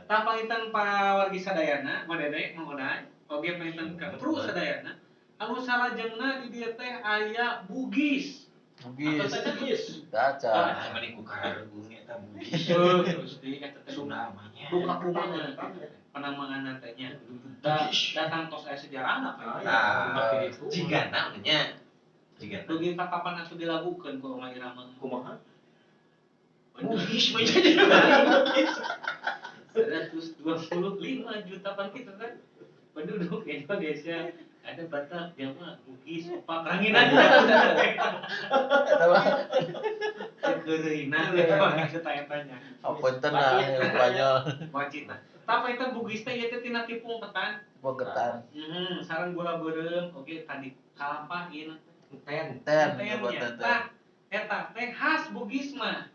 Tah panginten pawargi sadayana, Madede Mang Oday, oge panginten ka kru sadayana. Anu salajengna di dieu teh aya Bugis. Bugis. Daca. Mani ku karagung eta Bugis. Heuh, Gusti eta teh Sunda mah nya. Duka kumaha penamaan teh nya. Datang tos aya sejarahna pak. Nah, jigana nya. Dugi kapan atuh dilagukeun ku Oma Irama? Kumaha? Bugis mah jadi Bugis. 125 juta pan kitu kan penduduk Indonesia ada Batak, Jawa, Bugis, Opak, Ranginan. Eta mah Keureuhna eta mah kitu tanya-tanya. Apunten lah banyak. Wajib. Tah eta Bugis teh ieu teh tina tipung ketan. Tipung ketan. Heeh, sareng gula beureum oge tadi kalapa ieu Ten, ten, ten. Eta teh khas Bugis mah.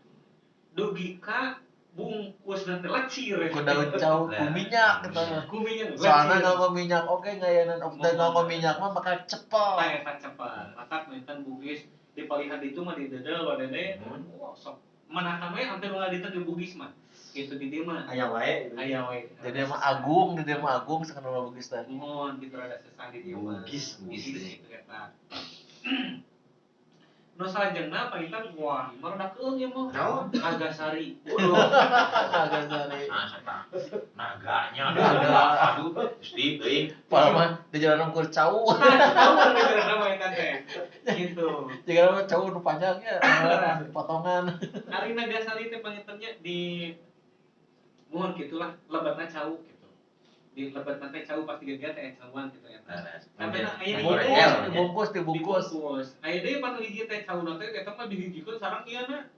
Dugi ka bungkus nanti lecir. Ku daun cau, ku minyak gitu. Ku minyak. Soalna nganggo minyak oge ngayanan teu nganggo minyak mah bakal cepel. Tah eta cepel. Matak menten Bugis di palihan ditu mah di dedel wadene. Wah, sok manakan we hampir ulah ditu di Bugis mah. Gitu di dieu mah. Aya wae. Aya wae. Jadi mah agung, di dieu mah agung sakeun Bugis teh. Mohon gitu rada sesah di dieu mah. Bugis, Bugis gitu eta. Nu salajengna panginten wah mah rada keung ieu mah. Nagasari. Nagasari. Naganya aduh Gusti teuing. Padahal mah di jalan ukur cau. Cau di jalan mah eta teh. Gitu. Jalan mah cau nu panjangnya potongan. Ari Nagasari teh pangintennya di mohon gitulah lebatna cau gitu. Di lebatna teh cau pasti geus teh cauan gitu eta. Sampai aya dibungkus dibungkus. Aya deui pan hiji teh cauna teh eta mah dihijikeun sareng ieu na.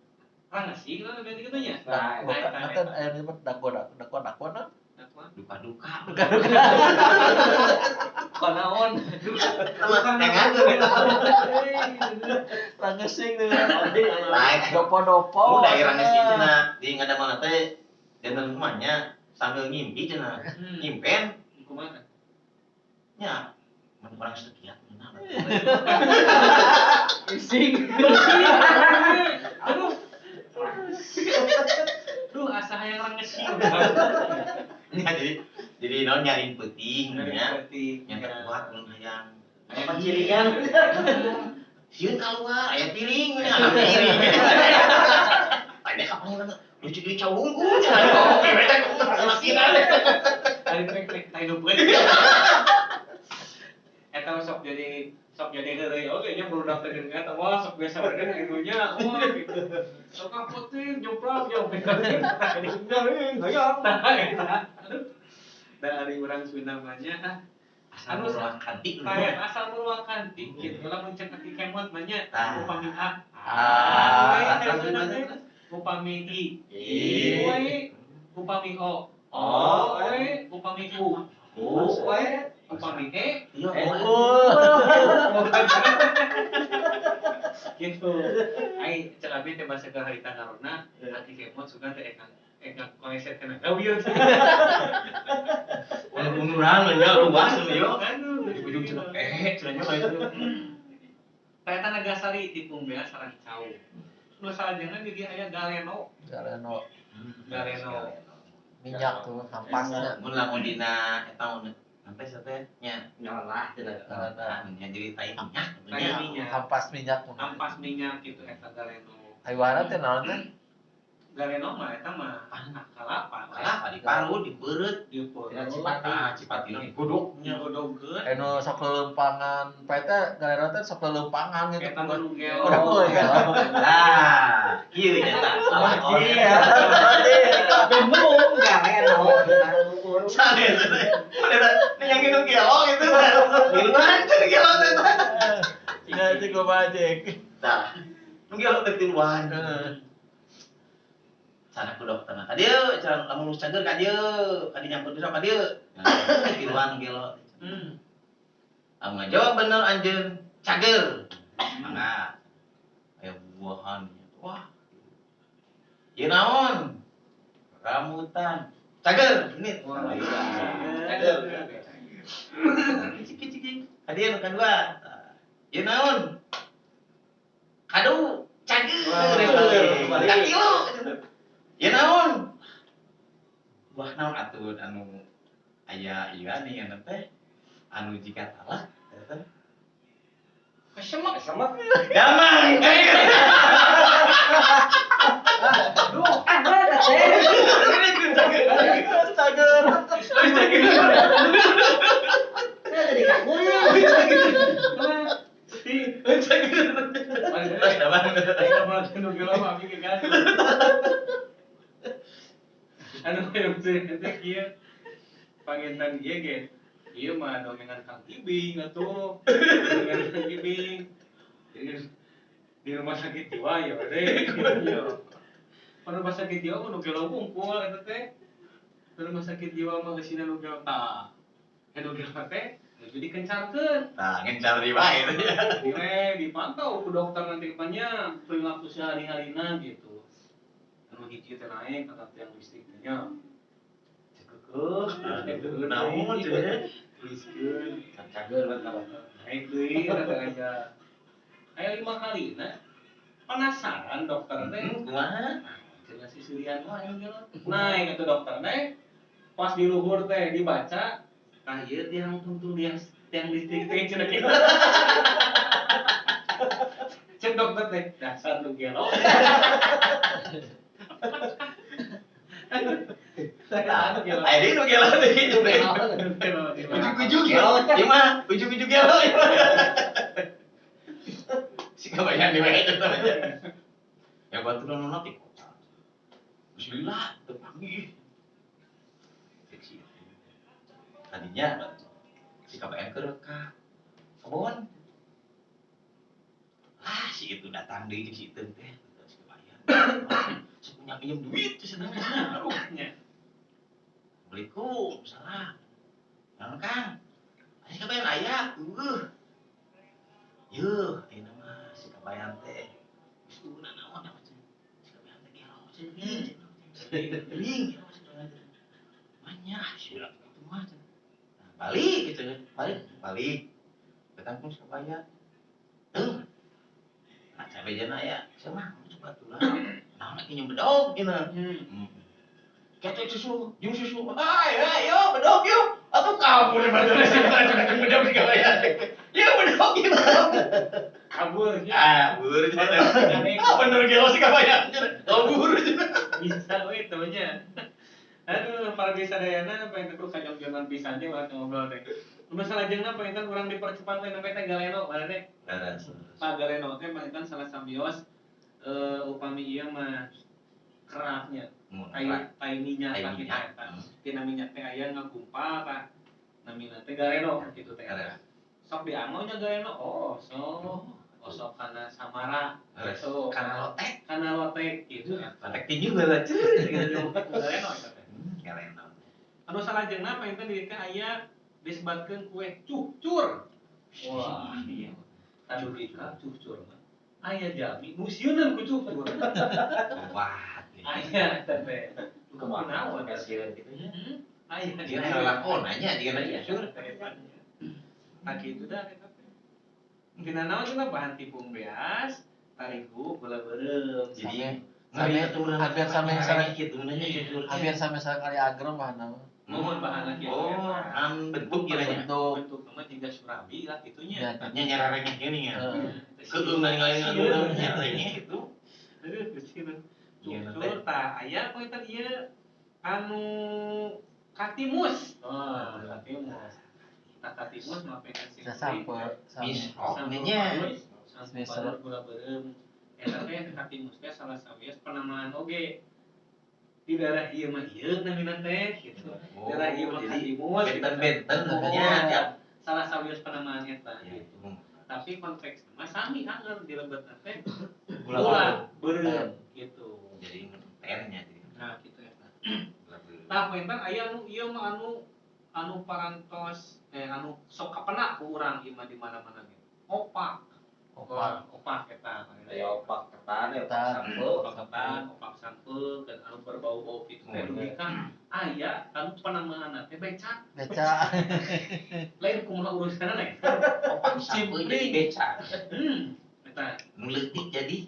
Rangasih kana teh kitu nya. Nah, eta aya nyebut dakwa dakwa dakwa na. Duka-duka. Duka-duka. Kanaon? Tengakeun eta. Rangasing teh. Lain dopo-dopo. Udah rangasing cenah di ngadamana teh janten kumaha nya sambil ngimpi cenah. Ngimpen kumaha? Nya mun urang sekiat meunang. Ising. Aduh. Duh asa hayang rangesing. Nya jadi naon nyaring peuting nya. Nya kuat mun hayang. Apa ciringan? Sieun kaluar aya piring nya piring. Tanya kapan Jadi cau unggul cenah. Oke, beda salakina. Ari tek tek hidup we. Eta sok jadi heureuy oge nya barudak teh geuning eta wah sok biasa we itunya wah gitu. Sok apotin jomplak jomplak. Hayang. Eta. Dari urang Sunda mah nya asal murwakanti kayak asal murwakanti gitu lamun cek aki kemot mah nya upami A upami I we upami O O we upami U U we upami E gitu ai cek abi teh basa keur harita karona aki kemot sugan teh ekang koleset kana gawir. Unduran nya luas yo. Aduh, di ujung cenah cenah nya itu. Eta Nagasari tipung bea sareng cau. Nu salajengna di dieu aya galeno. Galeno. Galeno. Minyak tuh hampasnya. Mun lamun dina eta mun sampai teh nya nyolah cenah. Nya jadi tai minyak. Tai minyak. Hampas minyak. Hampas minyak gitu eta galeno. Haywana teh naon teh? Galeno mah eta mah kalapa. Kalapa diparut, dibeureut, dibeureut. Cipati digodok, digodogkeun. Anu sok lelempangan, pa eta galeno teh sok lelempangan gitu. Eta nu gelo. Nah, kieu nya tah. Iya. Gemung galeno. Sanes. Mana yang nu gelo gitu. Miluan teh gelo teh. Ya cek gobajek. Tah. Nu gelo teh tiluan. Sana ku dokter ka dieu cenah lamun geus cager ka dieu ka dieu nyamper bisa ka dieu tiluan gelo. Lamun ngajawab bener anjeun cager mangga aya buahan wah ieu naon rambutan cager ini Cager ciki ciki ka dieu nu kadua ieu naon kadu cager katilu. Ya naon? Wah naon atuh anu aya ieu nih anu teh anu jika talak teh. Kesemek. Kesemek. Damang. Duh, ah mana teh? Cager. Saya jadi kamu. Cager. Damang. Nu gelo mah abi gegas. Anu yang teh kieu pangintan ieu ge ieu mah dongengan Kang Ibing atuh dongengan Kang Ibing jadi di rumah sakit jiwa ya we gitu rumah sakit jiwa mah nu gelo wungkul eta teh di rumah sakit jiwa mah geusina nu gelo tah nu gelo teh nuju dikencarkeun tah ngencar di wae teh dipantau ku dokter nanti banyak perilaku sehari-harina gitu. Anu hiji teh naik kata tiang listrik teh nya. Cekeukeun, naon cenah? Tuliskeun, cager rata-rata. Naik deui rata aja. Aya 5 kali nah. Penasaran dokter teh. Kumaha? Cenah sisirian mah anu gelo. Naik atuh dokter teh. Pas di luhur teh dibaca, tah ieu tiang tungtung tiang listrik teh cenah kitu. Cek dokter teh, dasar nu gelo. Aya nu gelo teh gitu teh. Ujug-ujug gelo, ieu mah ujug-ujug gelo. Si kabayan di wae eta mah. Ya baturan nu di kota. Bismillah teu panggih. Seksi. Tadinya si kabayan keur ka kebon. Ah si itu datang deui jeung si itu teh si kabayan. Sok punya minjem duit cenah. Aduh nya. Assalamualaikum, salam. Naon Kang? Si kabayan aya, eueuh. Yeuh, ayeuna mah si kabayan teh geus eueuh naon cenah. Si kabayan teh gelo cenah. Ring gelo cenah. Manya si urang kitu mah cenah. Nah, balik gitu balik, balik. Datang pun si kabayan. Teuh. Nah, cabejana aya, sia mah coba tulah. Naon lagi nyem bedog cenah. Ketek susu, jeung susu. Ayo ayo bedog yuk. Atuh kabur batur sih kacang bedog si kabayan. Yuk bedog yuk. Kabur nya. Ah, bur cenah. Ah, bener gelo si kabayan. Kabur cenah. Bisa we temennya. Aduh, para sadayana pengen kudu kajongjonan pisan nya urang ngobrol teh. Masalah salajengna panginten urang dipercepat we namanya teh Galeno mana teh? Pak Galeno teh panginten salah sambios upami ieu mah keraknya. Tai tai minyak Tai tah kitu minyak. eta. Tina minyak teh aya ngagumpal tah namina teh Galeno kitu teh. Sok dianggo nya Galeno. Oh, sok osok kana samara gitu. Kana lotek. Kana lotek gitu eta. Lotek tinju heula ceur gitu. Galeno eta teh. Galeno. Anu salajengna panginten di dieu teh aya disebatkeun kue cucur. Wah, iya. Tadu ka cucur mah. Aya jalmi nu sieuneun ku cucur. Wah. Aya eta teh. Kumaha Kunaon eta? kasihan gitu nya. Aya Jika lalakon nya jika cucur. Tah kitu dah eta teh. Tina naon cenah bahan tipung beas, tarigu, gula beureum. Jadi Same hampir same sareng gitu nanya cucur. hampir same sakali agrem bahanna mah. Mohon bahanna kitu Oh, eta. am bentuk kiranya. Bentuk Bentuk mah jiga surabi lah kitunya. ya. Nya nyararengeh gini ya. Heeh. Keung lain-lain anu nyararengeh gitu. Aduh, kecil. Iya, Cucur tah aya panginten ieu anu katimus. Wah, katimus. Tah katimus mah pengen sing Bisa sampe same. Misrok sampe nya. parut, sampe Misrok. parut gula beureum. Eta teh katimus teh salah sawios penamaan oge. Di daerah ieu mah ieu namina teh gitu. Oh, Daerah ieu mah jadi katimus gitu. benten-benten Oh, nya tiap. salah sawios penamaan eta Ya, gitu. Tapi konteks mah sami angger di lebetna teh Gula gula beureum gitu. Jadi tennya jadi. Nah, gitu eta. Gula beureum. Tah panginten aya anu ieu mah anu anu parantos anu sok kapenak ku urang ieu mah di mana-mana ge. Opak. Opak. Wah, opak eta. Aya opak ketan, aya opak Ketan. sampe. Opak ketan, opak sampe, dan anu berbau-bau kitu teh Oh, dugi ka aya anu penamaanna teh becak. Beca. Lain kumaha urusanna ya. Opak sampe jadi beca. Eta Nu leutik jadi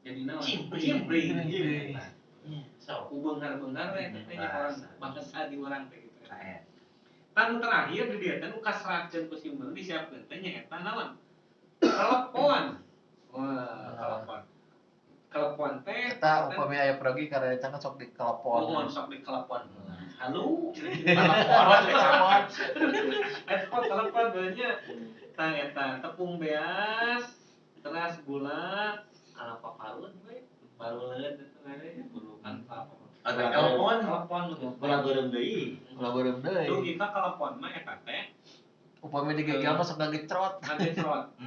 jadi naon? Cimpring. Cimpring. Cimpring. Eta. sok. Ku beunghar-beunghar we eta teh nya orang Bahasa. bahasa di urang teh gitu. Eta. Tah nu terakhir di dieu teh nu kasratkeun ku simpeun disiapkeun teh nya eta naon? Telepon. Wah, telepon. Telepon teh Eta upami aya pergi karena cangan sok di telepon. Mohon sok di telepon. Halo, Telepon, Telepon. Eta telepon banyak. Tah eta tepung beas, teras gula, ala paparun we. Paruleun eta teh kan apa. Ada telepon. Telepon Gula beureum deui. Gula beureum deui. Dugi ka telepon mah eta teh Upami digegel mah sok ngagecrot. ngagecrot.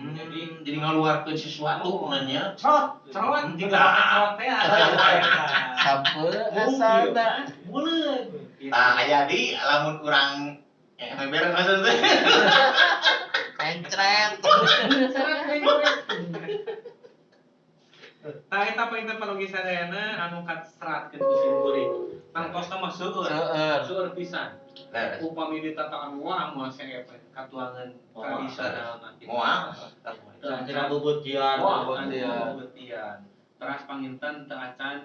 Jadi ngaluarkeun sesuatu nanya. Cerot, cerot, Hmm. juga cerot teh eta. Sampe asana. Muleun. Tah aya di lamun urang yang ember maksud teh. Mencret. Tah eta panginten palogi sadayana anu kasratkeun ku simkuring. Tangtosna mah seueur. Seueur. Seueur pisan. Leres. Upami ditataan wah moal seep katuangan tradisional mah kitu. Moal. Teu acan Cenah bubutian. wah Bubutian. bubutian. Teras panginten teu acan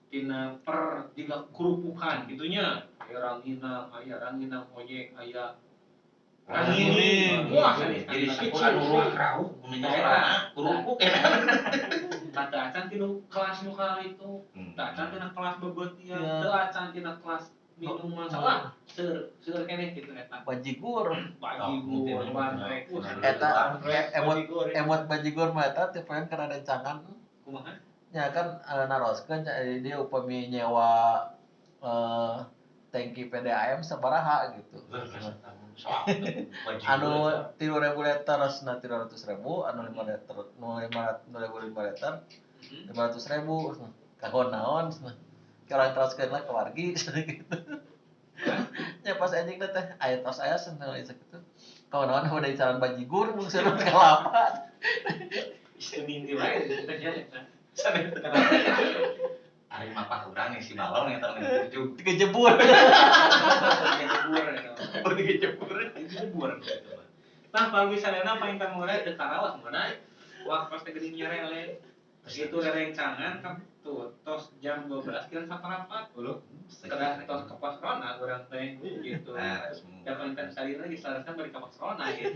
tina per jiga kerupukan gitunya. Aya ranginang, aya ranginang oyek, aya rangining. Wah, Jadi sapu anu rauh nanya sorana kerupuk eta. Teu acan tinu kelas nu kala itu. Teu acan tina kelas bebetian, Iya. teu acan tina kelas minuman salah. Seueur, seueur keneh kitu eta. Bajigur. Bajigur, bandrek. Wah, Eta emot emot bajigur mah eta teu poean kana rencangan. Kumaha? Nya kan naroskeun nya dia upami nyewa tangki PDAM sabaraha gitu. Anu 3.000 liter na 300.000, anu 5 liter nu 5.000 liter 500.000. Kagon naon cenah. Ke orang teraskeun lah ke wargi cenah gitu. Nya pas anjing teh aya tos aya cenah kitu. Kawan naon udah calon bajigur mung seureuh kalapa. Sening di wae teh nya eta. Ari mapah urang si balong eta nu ujug. Dikejebur. Kejebur eta. Oh dikejebur. Kejebur gitu mah. Tah pagi sadayana paling teu ngore teu karaos mana waktu teh geuning nyerele. Itu rerencangan tuh tos jam 12 kira saparapat. Kedah tos ke pos ronda urang teh gitu. Da panginten salira lagi salarasna bari ka pos ronda gitu.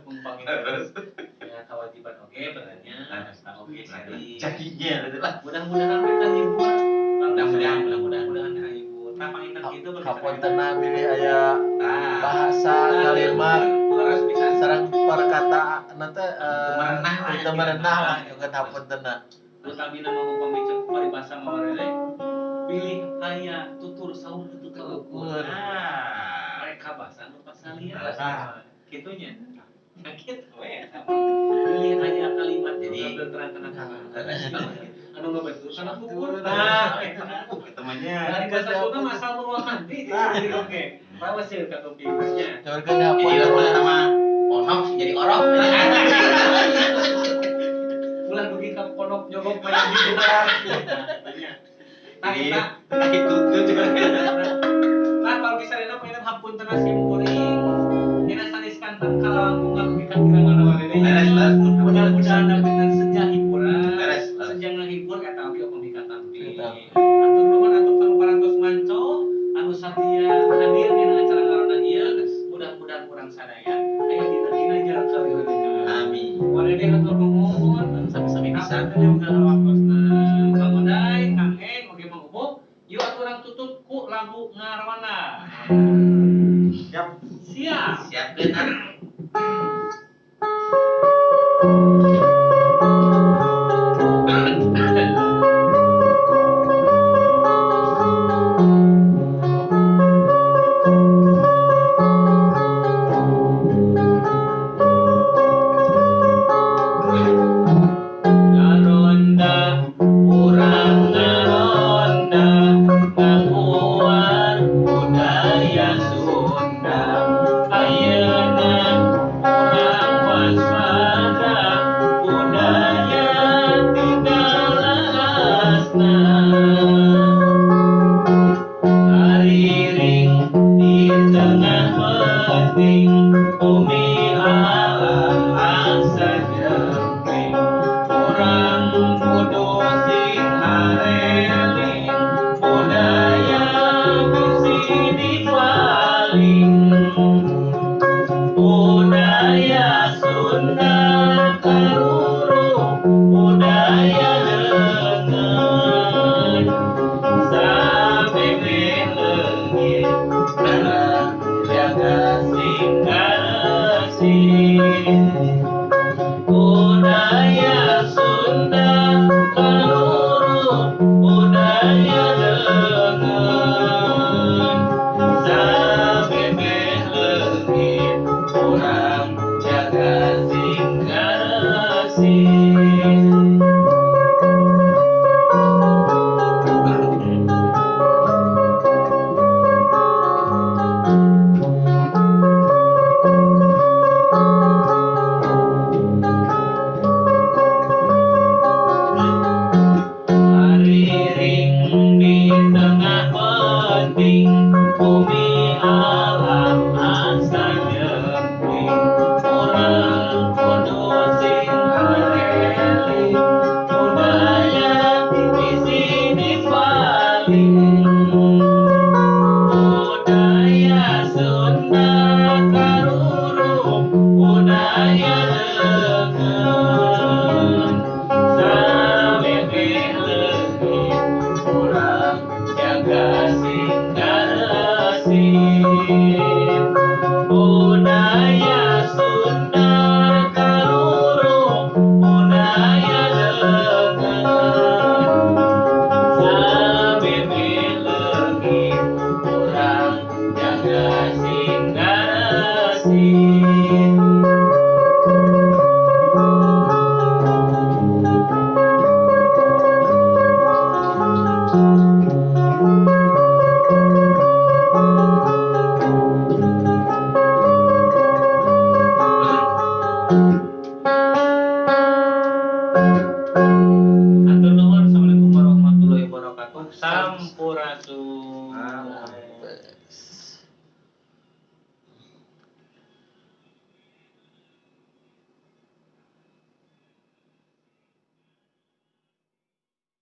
Mumpang ya kewajiban oge berarti oge seri. Jadinya lah. Mudah-mudahan mereka hibur. Mudah-mudahan hibur. Tah panginten kitu hapuntenna bilih aya bahasa kalimat sareng perkataan teh teu merenah lah nyuhunkeun hapuntenna. Utamina mah upami cek paribasa mawarele bilih aya tutur saur kitu kaukur. Mereka bahasa nu pasalia. Kitu nya. Nah kitu we eta. Bilih aya kalimat jadi terang kana anu ngabetul kana kukur. Tah eta temannya. Dari bahasa Sunda masal meruakan di oke. Rawas sih ka topiknya. Nyuhunkeun hapuntenna sama onok jadi orok. Ulah dugi ka pondok nyogok main gitu kan. Tah eta itu juga. Tah kalau bisa dina panginten hapuntenna sim kuring. Dina sanes kanten kalangkungan dugi ka kirang warene. Mudah-mudahan dapetan senja hiburan. Senja ngahibur eta oge upami katampi. Atur nuhun atuh kanu parantos manco anu satia hadir dina acara ngaronda ieu. Mudah-mudahan urang sadaya aya dina ginanjar kalihurna. Amin. Warene hatur nuhun. Sami-sami bisa. Waktosna Mang Oday, Kang Eng, oge Mang Ubuk. Yuk atuh urang tutup ku lagu Ngaronda. Siap. Siap. Siapkeun ah. Ngaronda, urang ngaronda, ngaguar budaya Sunda. Ayeuna urang waspada, budaya tinggal asna. Ariring di tengah penting, bumi alam asa jemping. Urang kudu sing hareling, budaya bisi dipaling. Budaya Sunda karuruh, budaya leungeun. Samemeh leungit, urang jaga sing garesik. Budaya Sunda karuruh, budaya leungeun. Samemeh leungit, urang jaga sing garesik. Ariring di tengah penting, bumi alam asa jemping. Urang kudu sing hareling, budaya bisi dipaling. Budaya Sunda karuruh, budaya leungeun. Samemeh leungit, urang jaga sing garesik. Budaya Sunda karuruh, budaya leungeun. Samemeh leungit, urang jaga sing garesik. Atur nuhun. Assalamualaikum warahmatullahi wabarakatuh. Sampurasun.